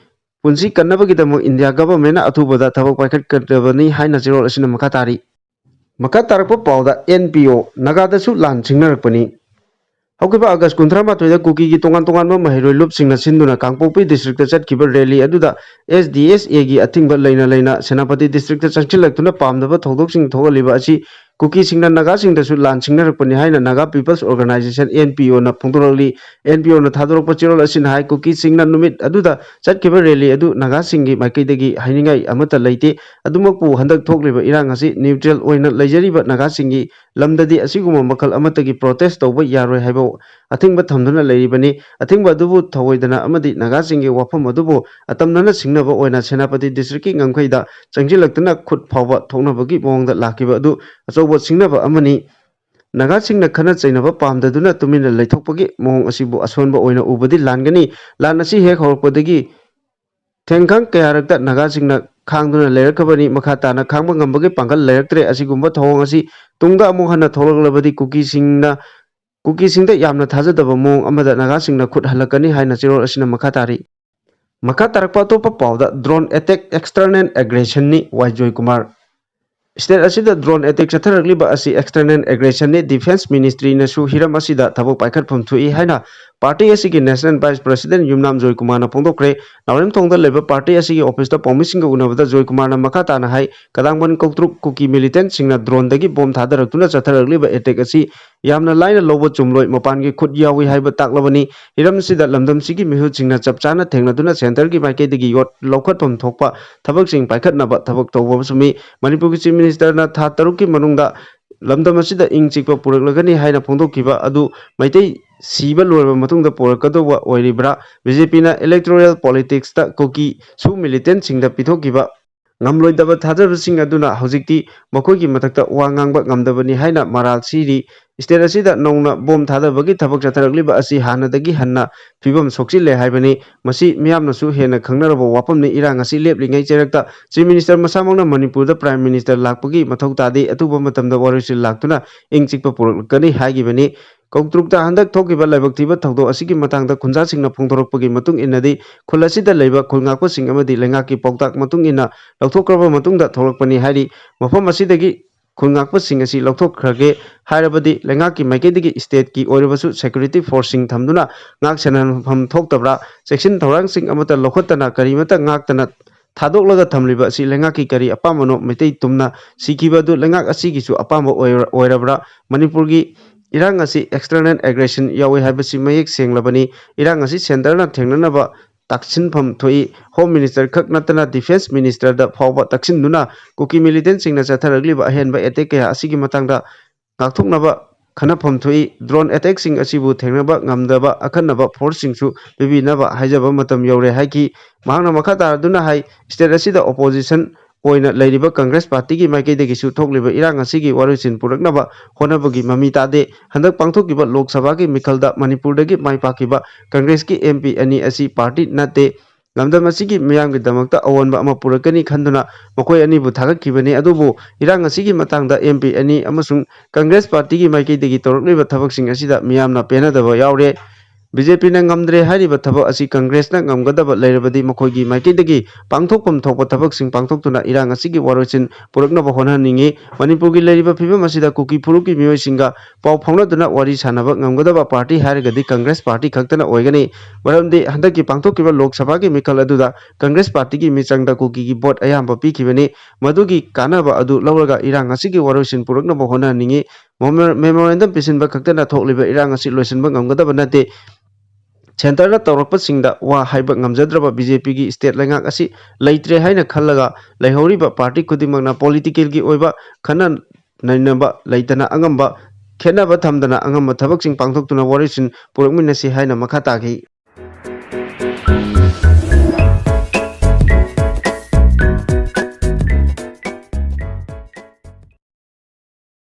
ꯄꯨꯟꯁꯤ ꯀꯟꯅꯕꯒꯤꯗꯃꯛ ꯏꯟꯗꯤꯌꯥ governmentꯅ ꯑꯊꯨꯕꯗ ꯊꯕꯛ ꯄꯥꯏꯈꯠꯀꯗꯕꯅꯤ ꯍꯥꯏꯅ ꯆꯦꯔꯣꯜ ꯑꯁꯤꯅ ꯃꯈꯥ ꯇꯥꯔꯤ꯫ ꯃꯈꯥ ꯇꯥꯔꯛꯄ ꯄꯥꯎꯗ, NPO ꯅꯥꯒꯥꯗꯁꯨ ꯂꯥꯟ ꯁꯤꯡꯅꯔꯛꯄꯅꯤ꯫ ꯍꯧꯈꯤꯕ August ꯀꯨꯟꯊ꯭ꯔꯥ ꯃꯥꯊꯣꯏꯗ ꯀꯨꯀꯤꯒꯤ ꯇꯣꯉꯥꯟ ꯇꯣꯉꯥꯟꯕ ꯃꯍꯩꯔꯣꯏ ꯂꯨꯞꯁꯤꯡꯅ ꯁꯤꯟꯗꯨꯅ ꯀꯥꯡꯄꯣꯛꯄꯤ districtꯇ ꯆꯠꯈꯤꯕ rally ꯑꯗꯨꯗ SDSAꯒꯤ ꯑꯊꯤꯡꯕ ꯂꯩꯅ ꯂꯩꯅ ꯁꯦꯅꯥꯄꯇꯤ districtꯇ ꯆꯪꯁꯤꯜꯂꯛꯇꯨꯅ ꯄꯥꯝꯗꯕ ꯊꯧꯗꯣꯛꯁꯤꯡ ꯊꯣꯛꯍꯜꯂꯤꯕ ꯑꯁꯤ ꯀꯨꯀꯤꯁꯤꯡꯅ ꯅꯥꯒꯥꯁꯤꯡꯗꯁꯨ ꯂꯥꯟ ꯁꯤꯡꯅꯔꯛꯄꯅꯤ ꯍꯥꯏꯅ Naga People's Organisation, NPOꯅ ꯐꯣꯡꯗꯣꯔꯛꯂꯤ꯫ NPOꯅ ꯊꯥꯗꯣꯔꯛꯄ ꯆꯦꯔꯣꯜ ꯑꯁꯤꯅ ꯍꯥꯏ, ꯀꯨꯀꯤꯁꯤꯡꯅ ꯅꯨꯃꯤꯠ ꯑꯗꯨꯗ ꯆꯠꯈꯤꯕ rally ꯑꯗꯨ ꯅꯥꯒꯥꯁꯤꯡꯒꯤ ꯃꯥꯏꯀꯩꯗꯒꯤ ꯍꯥꯏꯅꯤꯡꯉꯥꯏ ꯑꯃꯠꯇ ꯂꯩꯇꯦ꯫ ꯑꯗꯨꯃꯛꯄꯨ ꯍꯟꯗꯛ ꯊꯣꯛꯂꯤꯕ ꯏꯔꯥꯡ ꯑꯁꯤ neutral ꯑꯣꯏꯅ ꯂꯩꯖꯔꯤꯕ ꯅꯥꯒꯥꯁꯤꯡꯒꯤ ꯂꯝꯗꯗꯤ ꯑꯁꯤꯒꯨꯝꯕ ꯃꯈꯜ ꯑꯃꯠꯇꯒꯤ protest ꯇꯧꯕ ꯌꯥꯔꯣꯏ ꯍꯥꯏꯕ ꯑꯊꯤꯡꯕ ꯊꯝꯗꯨꯅ ꯂꯩꯔꯤꯕꯅꯤ꯫ ꯑꯊꯤꯡꯕ ꯑꯗꯨꯕꯨ ꯊꯧꯑꯣꯏꯗꯅ ꯑꯃꯗꯤ ꯅꯥꯒꯥꯁꯤꯡꯒꯤ ꯋꯥꯐꯝ ꯑꯗꯨꯕꯨ ꯑꯇꯝꯅꯅ ꯁꯤꯡꯅꯕ ꯑꯣꯏꯅ ꯁꯦꯅꯥꯄꯇꯤ districtꯀꯤ ꯉꯝꯈꯩꯗ ꯆꯪꯁꯤꯜꯂꯛꯇꯨꯅ ꯈꯨꯠ ꯐꯥꯎꯕ ꯊꯣꯛꯅꯕꯒꯤ ꯃꯑꯣꯡꯗ ꯂꯥꯛꯈꯤꯕ ꯑꯗꯨ ꯑꯆꯧꯕ ꯁꯤꯡꯅꯕ ꯑꯃꯅꯤ꯫ ꯅꯥꯒꯥꯁꯤꯡꯅ ꯈꯠꯅ ꯆꯩꯅꯕ ꯄꯥꯝꯗꯗꯨꯅ ꯇꯨꯃꯤꯟꯅ ꯂꯩꯊꯣꯛꯄꯒꯤ ꯃꯑꯣꯡ ꯑꯁꯤꯕꯨ ꯑꯁꯣꯟꯕ ꯑꯣꯏꯅ ꯎꯕꯗꯤ ꯂꯥꯟꯒꯅꯤ꯫ ꯂꯥꯟ ꯑꯁꯤ ꯍꯦꯛ ꯍꯧꯔꯛꯄꯗꯒꯤ ꯊꯦꯡꯈꯥꯡ ꯀꯌꯥꯔꯛꯇ ꯅꯥꯒꯥꯁꯤꯡꯅ ꯈꯥꯡꯗꯨꯅ ꯂꯩꯔꯛꯈ꯭ꯔꯕꯅꯤ꯫ ꯃꯈꯥ ꯇꯥꯅ ꯈꯥꯡꯕ ꯉꯝꯕꯒꯤ ꯄꯥꯡꯒꯜ ꯂꯩꯔꯛꯇ꯭ꯔꯦ꯫ ꯑꯁꯤꯒꯨꯝꯕ ꯊꯧꯑꯣꯡ ꯑꯁꯤ ꯇꯨꯡꯗ ꯑꯃꯨꯛ ꯍꯟꯅ ꯊꯣꯛꯂꯛꯂꯕꯗꯤ ꯀꯨꯀꯤꯁꯤꯡꯅ, ꯀꯨꯀꯤꯁꯤꯡꯗ ꯌꯥꯝꯅ ꯊꯥꯖꯗꯕ ꯃꯑꯣꯡ ꯑꯃꯗ ꯅꯥꯒꯥꯁꯤꯡꯅ ꯈꯨꯠ ꯍꯜꯂꯛꯀꯅꯤ ꯍꯥꯏꯅ ꯆꯦꯔꯣꯜ ꯑꯁꯤꯅ ꯃꯈꯥ ꯇꯥꯔꯤ꯫ ꯃꯈꯥ ꯇꯥꯔꯛꯄ ꯑꯇꯣꯞꯄ ꯄꯥꯎꯗ, drone attack external aggressionꯅꯤ, ꯋꯥꯏ ꯖꯣꯏꯀꯨꯃꯥꯔ꯫ State ꯑꯁꯤꯗ drone attack ꯆꯠꯊꯔꯛꯂꯤꯕ ꯑꯁꯤ external aggressionꯅꯤ, Defence Ministryꯅꯁꯨ ꯍꯤꯔꯝ ꯑꯁꯤꯗ ꯊꯕꯛ ꯄꯥꯏꯈꯠꯐꯝ ꯊꯣꯛꯏ ꯍꯥꯏꯅ party ꯑꯁꯤꯒꯤ National Vice President ꯌꯨꯝꯅꯥꯝ ꯖꯣꯏꯀꯨꯃꯥꯔꯅ ꯐꯣꯡꯗꯣꯛꯈ꯭ꯔꯦ꯫ ꯅꯥꯎꯔꯦꯝꯊꯣꯡꯗ ꯂꯩꯕ party ꯑꯁꯤꯒꯤ officeꯇ ꯄꯥꯎꯃꯤꯁꯤꯡꯒ ꯎꯅꯕꯗ ꯖꯣꯏꯀꯨꯃꯥꯔꯅ ꯃꯈꯥ ꯇꯥꯅ ꯍꯥꯏ, ꯀꯗꯥꯡꯕꯟ ꯀꯧꯇ꯭ꯔꯨꯛ ꯀꯨꯀꯤ militantꯁꯤꯡꯅ droneꯗꯒꯤ bomb ꯊꯥꯗꯔꯛꯇꯨꯅ ꯆꯠꯊꯔꯛꯂꯤꯕ attack ꯑꯁꯤ ꯌꯥꯝꯅ ꯂꯥꯏꯅ ꯂꯧꯕ ꯆꯨꯝꯂꯣꯏ, ꯃꯄꯥꯟꯒꯤ ꯈꯨꯠ ꯌꯥꯎꯏ ꯍꯥꯏꯕ ꯇꯥꯛꯂꯕꯅꯤ꯫ ꯍꯤꯔꯝꯁꯤꯗ ꯂꯝꯗꯝꯁꯤꯒꯤ ꯃꯤꯍꯨꯠꯁꯤꯡꯅ ꯆꯞ ꯆꯥꯅ ꯊꯦꯡꯅꯗꯨꯅ centreꯒꯤ ꯃꯥꯏꯀꯩꯗꯒꯤ ꯌꯣꯠ ꯂꯧꯈꯠꯐꯝ ꯊꯣꯛꯄ ꯊꯕꯛꯁꯤꯡ ꯄꯥꯏꯈꯠꯅꯕ ꯊꯕꯛ ꯇꯧꯕ ꯆꯨꯝꯃꯤ꯫ ꯃꯅꯤꯄꯨꯔꯒꯤ Chief Ministerꯅ ꯊꯥ ꯇꯔꯨꯛꯀꯤ ꯃꯅꯨꯡꯗ ꯂꯝꯗꯝ ꯑꯁꯤꯗ ꯏꯪ ꯆꯤꯛꯄ ꯄꯨꯔꯛꯂꯒꯅꯤ ꯍꯥꯏꯅ ꯐꯣꯡꯗꯣꯛꯈꯤꯕ ꯑꯗꯨ ꯃꯩꯇꯩ ꯁꯤꯕ ꯂꯣꯏꯔꯕ ꯃꯇꯨꯡꯗ ꯄꯨꯔꯛꯀꯗꯧꯕ ꯑꯣꯏꯔꯤꯕ꯭ꯔꯥ? BJPꯅ electoral politicsꯇ ꯀꯨꯀꯤ ꯁꯨ militantꯁꯤꯡꯗ ꯄꯤꯊꯣꯛꯈꯤꯕ ꯉꯝꯂꯣꯏꯗꯕ ꯊꯥꯖꯕꯁꯤꯡ ꯑꯗꯨꯅ ꯍꯧꯖꯤꯛꯇꯤ ꯃꯈꯣꯏꯒꯤ ꯃꯊꯛꯇ ꯋꯥ ꯉꯥꯡꯕ ꯉꯝꯗꯕꯅꯤ ꯍꯥꯏꯅ ꯃꯔꯥꯜ ꯁꯤꯔꯤ꯫ State ꯑꯁꯤꯗ ꯅꯧꯅ bomb ꯊꯥꯗꯕꯒꯤ ꯊꯕꯛ ꯆꯠꯊꯔꯛꯂꯤꯕ ꯑꯁꯤ ꯍꯥꯟꯅꯗꯒꯤ ꯍꯟꯅ ꯐꯤꯕꯝ ꯁꯣꯛꯆꯤꯜꯂꯦ ꯍꯥꯏꯕꯅꯤ꯫ ꯃꯁꯤ ꯃꯤꯌꯥꯝꯅꯁꯨ ꯍꯦꯟꯅ ꯈꯪꯅꯔꯕ ꯋꯥꯐꯝꯅꯤ꯫ ꯏꯔꯥꯡ ꯑꯁꯤ ꯂꯦꯞꯂꯤꯉꯩ ꯆꯩꯔꯛꯇ Chief Minister ꯃꯁꯥꯃꯛꯅ ꯃꯅꯤꯄꯨꯔꯗ Prime Minister ꯂꯥꯛꯄꯒꯤ ꯃꯊꯧ ꯇꯥꯗꯦ꯫ ꯑꯊꯨꯕ ꯃꯇꯝꯗ ꯋꯥꯔꯣꯏꯁꯤꯟ ꯂꯥꯛꯇꯨꯅ ꯏꯪ ꯆꯤꯛꯄ ꯄꯨꯔꯛꯀꯅꯤ ꯍꯥꯏꯈꯤꯕꯅꯤ꯫ ꯀꯧꯇ꯭ꯔꯨꯛꯇ ꯍꯟꯗꯛ ꯊꯣꯛꯈꯤꯕ ꯂꯥꯏꯕꯛ ꯊꯤꯕ ꯊꯧꯗꯣꯛ ꯑꯁꯤꯒꯤ ꯃꯇꯥꯡꯗ ꯈꯨꯟꯖꯥꯁꯤꯡꯅ ꯐꯣꯡꯗꯣꯔꯛꯄꯒꯤ ꯃꯇꯨꯡ ꯏꯟꯅꯗꯤ, ꯈꯨꯜ ꯑꯁꯤꯗ ꯂꯩꯕ ꯈꯨꯜ ꯉꯥꯛꯄꯁꯤꯡ ꯑꯃꯗꯤ ꯂꯩꯉꯥꯛꯀꯤ ꯄꯥꯎꯇꯥꯛ ꯃꯇꯨꯡ ꯏꯟꯅ ꯂꯧꯊꯣꯛꯈ꯭ꯔꯕ ꯃꯇꯨꯡꯗ ꯊꯣꯛꯂꯛꯄꯅꯤ ꯍꯥꯏꯔꯤ꯫ ꯃꯐꯝ ꯑꯁꯤꯗꯒꯤ ꯈꯨꯜ ꯉꯥꯛꯄꯁꯤꯡ ꯑꯁꯤ ꯂꯧꯊꯣꯛꯈ꯭ꯔꯒꯦ ꯍꯥꯏꯔꯕꯗꯤ, ꯂꯩꯉꯥꯛꯀꯤ ꯃꯥꯏꯀꯩꯗꯒꯤ stateꯀꯤ ꯑꯣꯏꯔꯕꯁꯨ security forceꯁꯤꯡ ꯊꯝꯗꯨꯅ ꯉꯥꯛ ꯁꯦꯟꯅꯐꯝ ꯊꯣꯛꯇꯕ꯭ꯔꯥ? ꯆꯦꯛꯁꯤꯟ ꯊꯧꯔꯥꯡꯁꯤꯡ ꯑꯃꯠꯇ ꯂꯧꯈꯠꯇꯅ, ꯀꯔꯤꯃꯠꯇ ꯉꯥꯛꯇꯅ ꯊꯥꯗꯣꯛꯂꯒ ꯊꯝꯂꯤꯕ ꯑꯁꯤ ꯂꯩꯉꯥꯛꯀꯤ ꯀꯔꯤ ꯑꯄꯥꯝꯕꯅꯣ? ꯃꯩꯇꯩ ꯇꯨꯝꯅ ꯁꯤꯈꯤꯕ ꯑꯗꯨ ꯂꯩꯉꯥꯛ ꯑꯁꯤꯒꯤꯁꯨ ꯑꯄꯥꯝꯕ ꯑꯣꯏꯔ-, ꯑꯣꯏꯔꯕ꯭ꯔꯥ? ꯃꯅꯤꯄꯨꯔꯒꯤ ꯏꯔꯥꯡ ꯑꯁꯤ external aggression ꯌꯥꯎꯏ ꯍꯥꯏꯕꯁꯤ ꯃꯌꯦꯛ ꯁꯦꯡꯂꯕꯅꯤ꯫ ꯏꯔꯥꯡ ꯑꯁꯤ centreꯅ ꯊꯦꯡꯅꯅꯕ ꯇꯛꯁꯤꯟꯐꯝ ꯊꯣꯛꯏ꯫ Home Minister ꯈꯛ ꯅꯠꯇꯅ Defence Ministerꯗ ꯐꯥꯎꯕ ꯇꯛꯁꯤꯟꯗꯨꯅ ꯀꯨꯀꯤ militantꯁꯤꯡꯅ ꯆꯠꯊꯔꯛꯂꯤꯕ ꯑꯍꯦꯟꯕ attack ꯀꯌꯥ ꯑꯁꯤꯒꯤ ꯃꯇꯥꯡꯗ ꯉꯥꯛꯊꯣꯛꯅꯕ ꯈꯟꯅꯐꯝ ꯊꯣꯛꯏ꯫ Drone attackꯁꯤꯡ ꯑꯁꯤꯕꯨ ꯊꯦꯡꯅꯕ ꯉꯝꯗꯕ ꯑꯈꯟꯅꯕ forceꯁꯤꯡꯁꯨ ꯄꯤꯕꯤꯅꯕ ꯍꯥꯏꯖꯕ ꯃꯇꯝ ꯌꯧꯔꯦ ꯍꯥꯏꯈꯤ꯫ ꯃꯍꯥꯛꯅ ꯃꯈꯥ ꯇꯥꯔꯗꯨꯅ ꯍꯥꯏ, state ꯑꯁꯤꯗ opposition ꯑꯣꯏꯅ ꯂꯩꯔꯤꯕ Congress partyꯒꯤ ꯃꯥꯏꯀꯩꯗꯒꯤꯁꯨ ꯊꯣꯛꯂꯤꯕ ꯏꯔꯥꯡ ꯑꯁꯤꯒꯤ ꯋꯥꯔꯣꯏꯁꯤꯟ ꯄꯨꯔꯛꯅꯕ ꯍꯣꯠꯅꯕꯒꯤ ꯃꯃꯤ ꯇꯥꯗꯦ꯫ ꯍꯟꯗꯛ ꯄꯥꯡꯊꯣꯛꯈꯤꯕ ꯂꯣꯛ ꯁꯚꯥꯒꯤ ꯃꯤꯈꯜꯗ ꯃꯅꯤꯄꯨꯔꯗꯒꯤ ꯃꯥꯏ ꯄꯥꯛꯈꯤꯕ Congressꯀꯤ MP ꯑꯅꯤ ꯑꯁꯤ party ꯅꯠꯇꯦ꯫ ꯂꯝꯗꯝ ꯑꯁꯤꯒꯤ ꯃꯤꯌꯥꯝꯒꯤꯗꯃꯛꯇ ꯑꯑꯣꯟꯕ ꯑꯃ ꯄꯨꯔꯛꯀꯅꯤ ꯈꯟꯗꯨꯅ ꯃꯈꯣꯏ ꯑꯅꯤꯕꯨ ꯊꯥꯒꯠꯈꯤꯕꯅꯤ꯫ ꯑꯗꯨꯕꯨ ꯏꯔꯥꯡ ꯑꯁꯤꯒꯤ ꯃꯇꯥꯡꯗ MP ꯑꯅꯤ ꯑꯃꯁꯨꯡ Congress partyꯒꯤ ꯃꯥꯏꯀꯩꯗꯒꯤ ꯇꯧꯔꯛꯂꯤꯕ ꯊꯕꯛꯁꯤꯡ ꯑꯁꯤꯗ ꯃꯤꯌꯥꯝꯅ ꯄꯦꯟꯅꯗꯕ ꯌꯥꯎꯔꯦ꯫ ꯕꯤ ꯖꯦ ꯄꯤꯅ ꯉꯝꯗ꯭ꯔꯦ ꯍꯥꯏꯔꯤꯕ ꯊꯕꯛ ꯑꯁꯤ ꯀꯪꯒ꯭ꯔꯦꯁꯅ ꯉꯝꯒꯗꯕ ꯂꯩꯔꯕꯗꯤ ꯃꯈꯣꯏꯒꯤ ꯃꯥꯏꯀꯩꯗꯒꯤ ꯄꯥꯡꯊꯣꯛꯐꯝ ꯊꯣꯛꯄ ꯊꯕꯛꯁꯤꯡ ꯄꯥꯡꯊꯣꯛꯇꯨꯅ ꯏꯔꯥꯡ ꯑꯁꯤꯒꯤ ꯋꯥꯔꯣꯏꯁꯤꯟ ꯄꯨꯔꯛꯅꯕ ꯍꯣꯠꯅꯍꯟꯅꯤꯡꯏ꯫ ꯃꯅꯤꯄꯨꯔꯒꯤ ꯂꯩꯔꯤꯕ ꯐꯤꯕꯝ ꯑꯁꯤꯗ ꯀꯨꯀꯤ ꯐꯨꯔꯨꯞꯀꯤ ꯃꯤꯑꯣꯏꯁꯤꯡꯒ ꯄꯥꯎ ꯐꯥꯎꯅꯗꯨꯅ ꯋꯥꯔꯤ ꯁꯥꯟꯅꯕ ꯉꯝꯒꯗꯕ ꯄꯥꯔꯇꯤ ꯍꯥꯏꯔꯒꯗꯤ ꯀꯪꯒ꯭ꯔꯦꯁ ꯄꯥꯔꯇꯤ ꯈꯛꯇꯅ ꯑꯣꯏꯒꯅꯤ꯫ ꯃꯔꯝꯗꯤ ꯍꯟꯗꯛꯀꯤ ꯄꯥꯡꯊꯣꯛꯈꯤꯕ ꯂꯣꯛ ꯁꯚꯥꯒꯤ ꯃꯤꯈꯜ ꯑꯗꯨꯗ ꯀꯪꯒ꯭ꯔꯦꯁ ꯄꯥꯔꯇꯤꯒꯤ ꯃꯤꯆꯪꯗ ꯀꯨꯀꯤꯒꯤ ꯚꯣꯠ ꯑꯌꯥꯝꯕ ꯄꯤꯈꯤꯕꯅꯤ꯫ ꯃꯗꯨꯒꯤ ꯀꯥꯟꯅꯕ ꯑꯗꯨ ꯂꯧꯔꯒ ꯏꯔꯥꯡ ꯑꯁꯤꯒꯤ ꯋꯥꯔꯣꯏꯁꯤꯟ ꯄꯨꯔꯛꯅꯕ ꯍꯣꯠꯅꯍꯟꯅꯤꯡꯏ꯫ ꯃꯦꯃꯣ-, ꯃꯦꯃꯣꯔꯦꯟꯗꯝ ꯄꯤꯁꯤꯟꯕ ꯈꯛꯇꯅ ꯊꯣꯛꯂꯤꯕ ꯏꯔꯥꯡ ꯑꯁꯤ ꯂꯣꯏꯁꯤꯟꯕ ꯉꯝꯒꯗꯕ ꯅꯠꯇꯦ꯫ ꯁꯦꯟꯇꯔꯅ ꯇꯧꯔꯛꯄꯁꯤꯡꯗ ꯋꯥ ꯍꯥꯏꯕ ꯉꯝꯖꯗ꯭ꯔꯕ ꯕꯤ ꯖꯦ ꯄꯤꯒꯤ ꯁ꯭ꯇꯦꯠ ꯂꯩꯉꯥꯛ ꯑꯁꯤ ꯂꯩꯇ꯭ꯔꯦ ꯍꯥꯏꯅ ꯈꯜꯂꯒ ꯂꯩꯍꯧꯔꯤꯕ ꯄꯥꯔꯇꯤ ꯈꯨꯗꯤꯡꯃꯛꯅ ꯄꯣꯂꯤꯇꯤꯀꯦꯜꯒꯤ ꯑꯣꯏꯕ ꯈꯟꯅ ꯅꯩꯅꯕ ꯂꯩꯇꯅ ꯑꯉꯝꯕ ꯈꯦꯠꯅꯕ ꯊꯝꯗꯅ ꯑꯉꯝꯕ ꯊꯕꯛꯁꯤꯡ ꯄꯥꯡꯊꯣꯛꯇꯨꯅ ꯋꯥꯔꯣꯏꯁꯤꯟ ꯄꯨꯔꯛꯃꯤꯟꯅꯁꯤ ꯍꯥꯏꯅ ꯃꯈꯥ ꯇꯥꯈꯤ꯫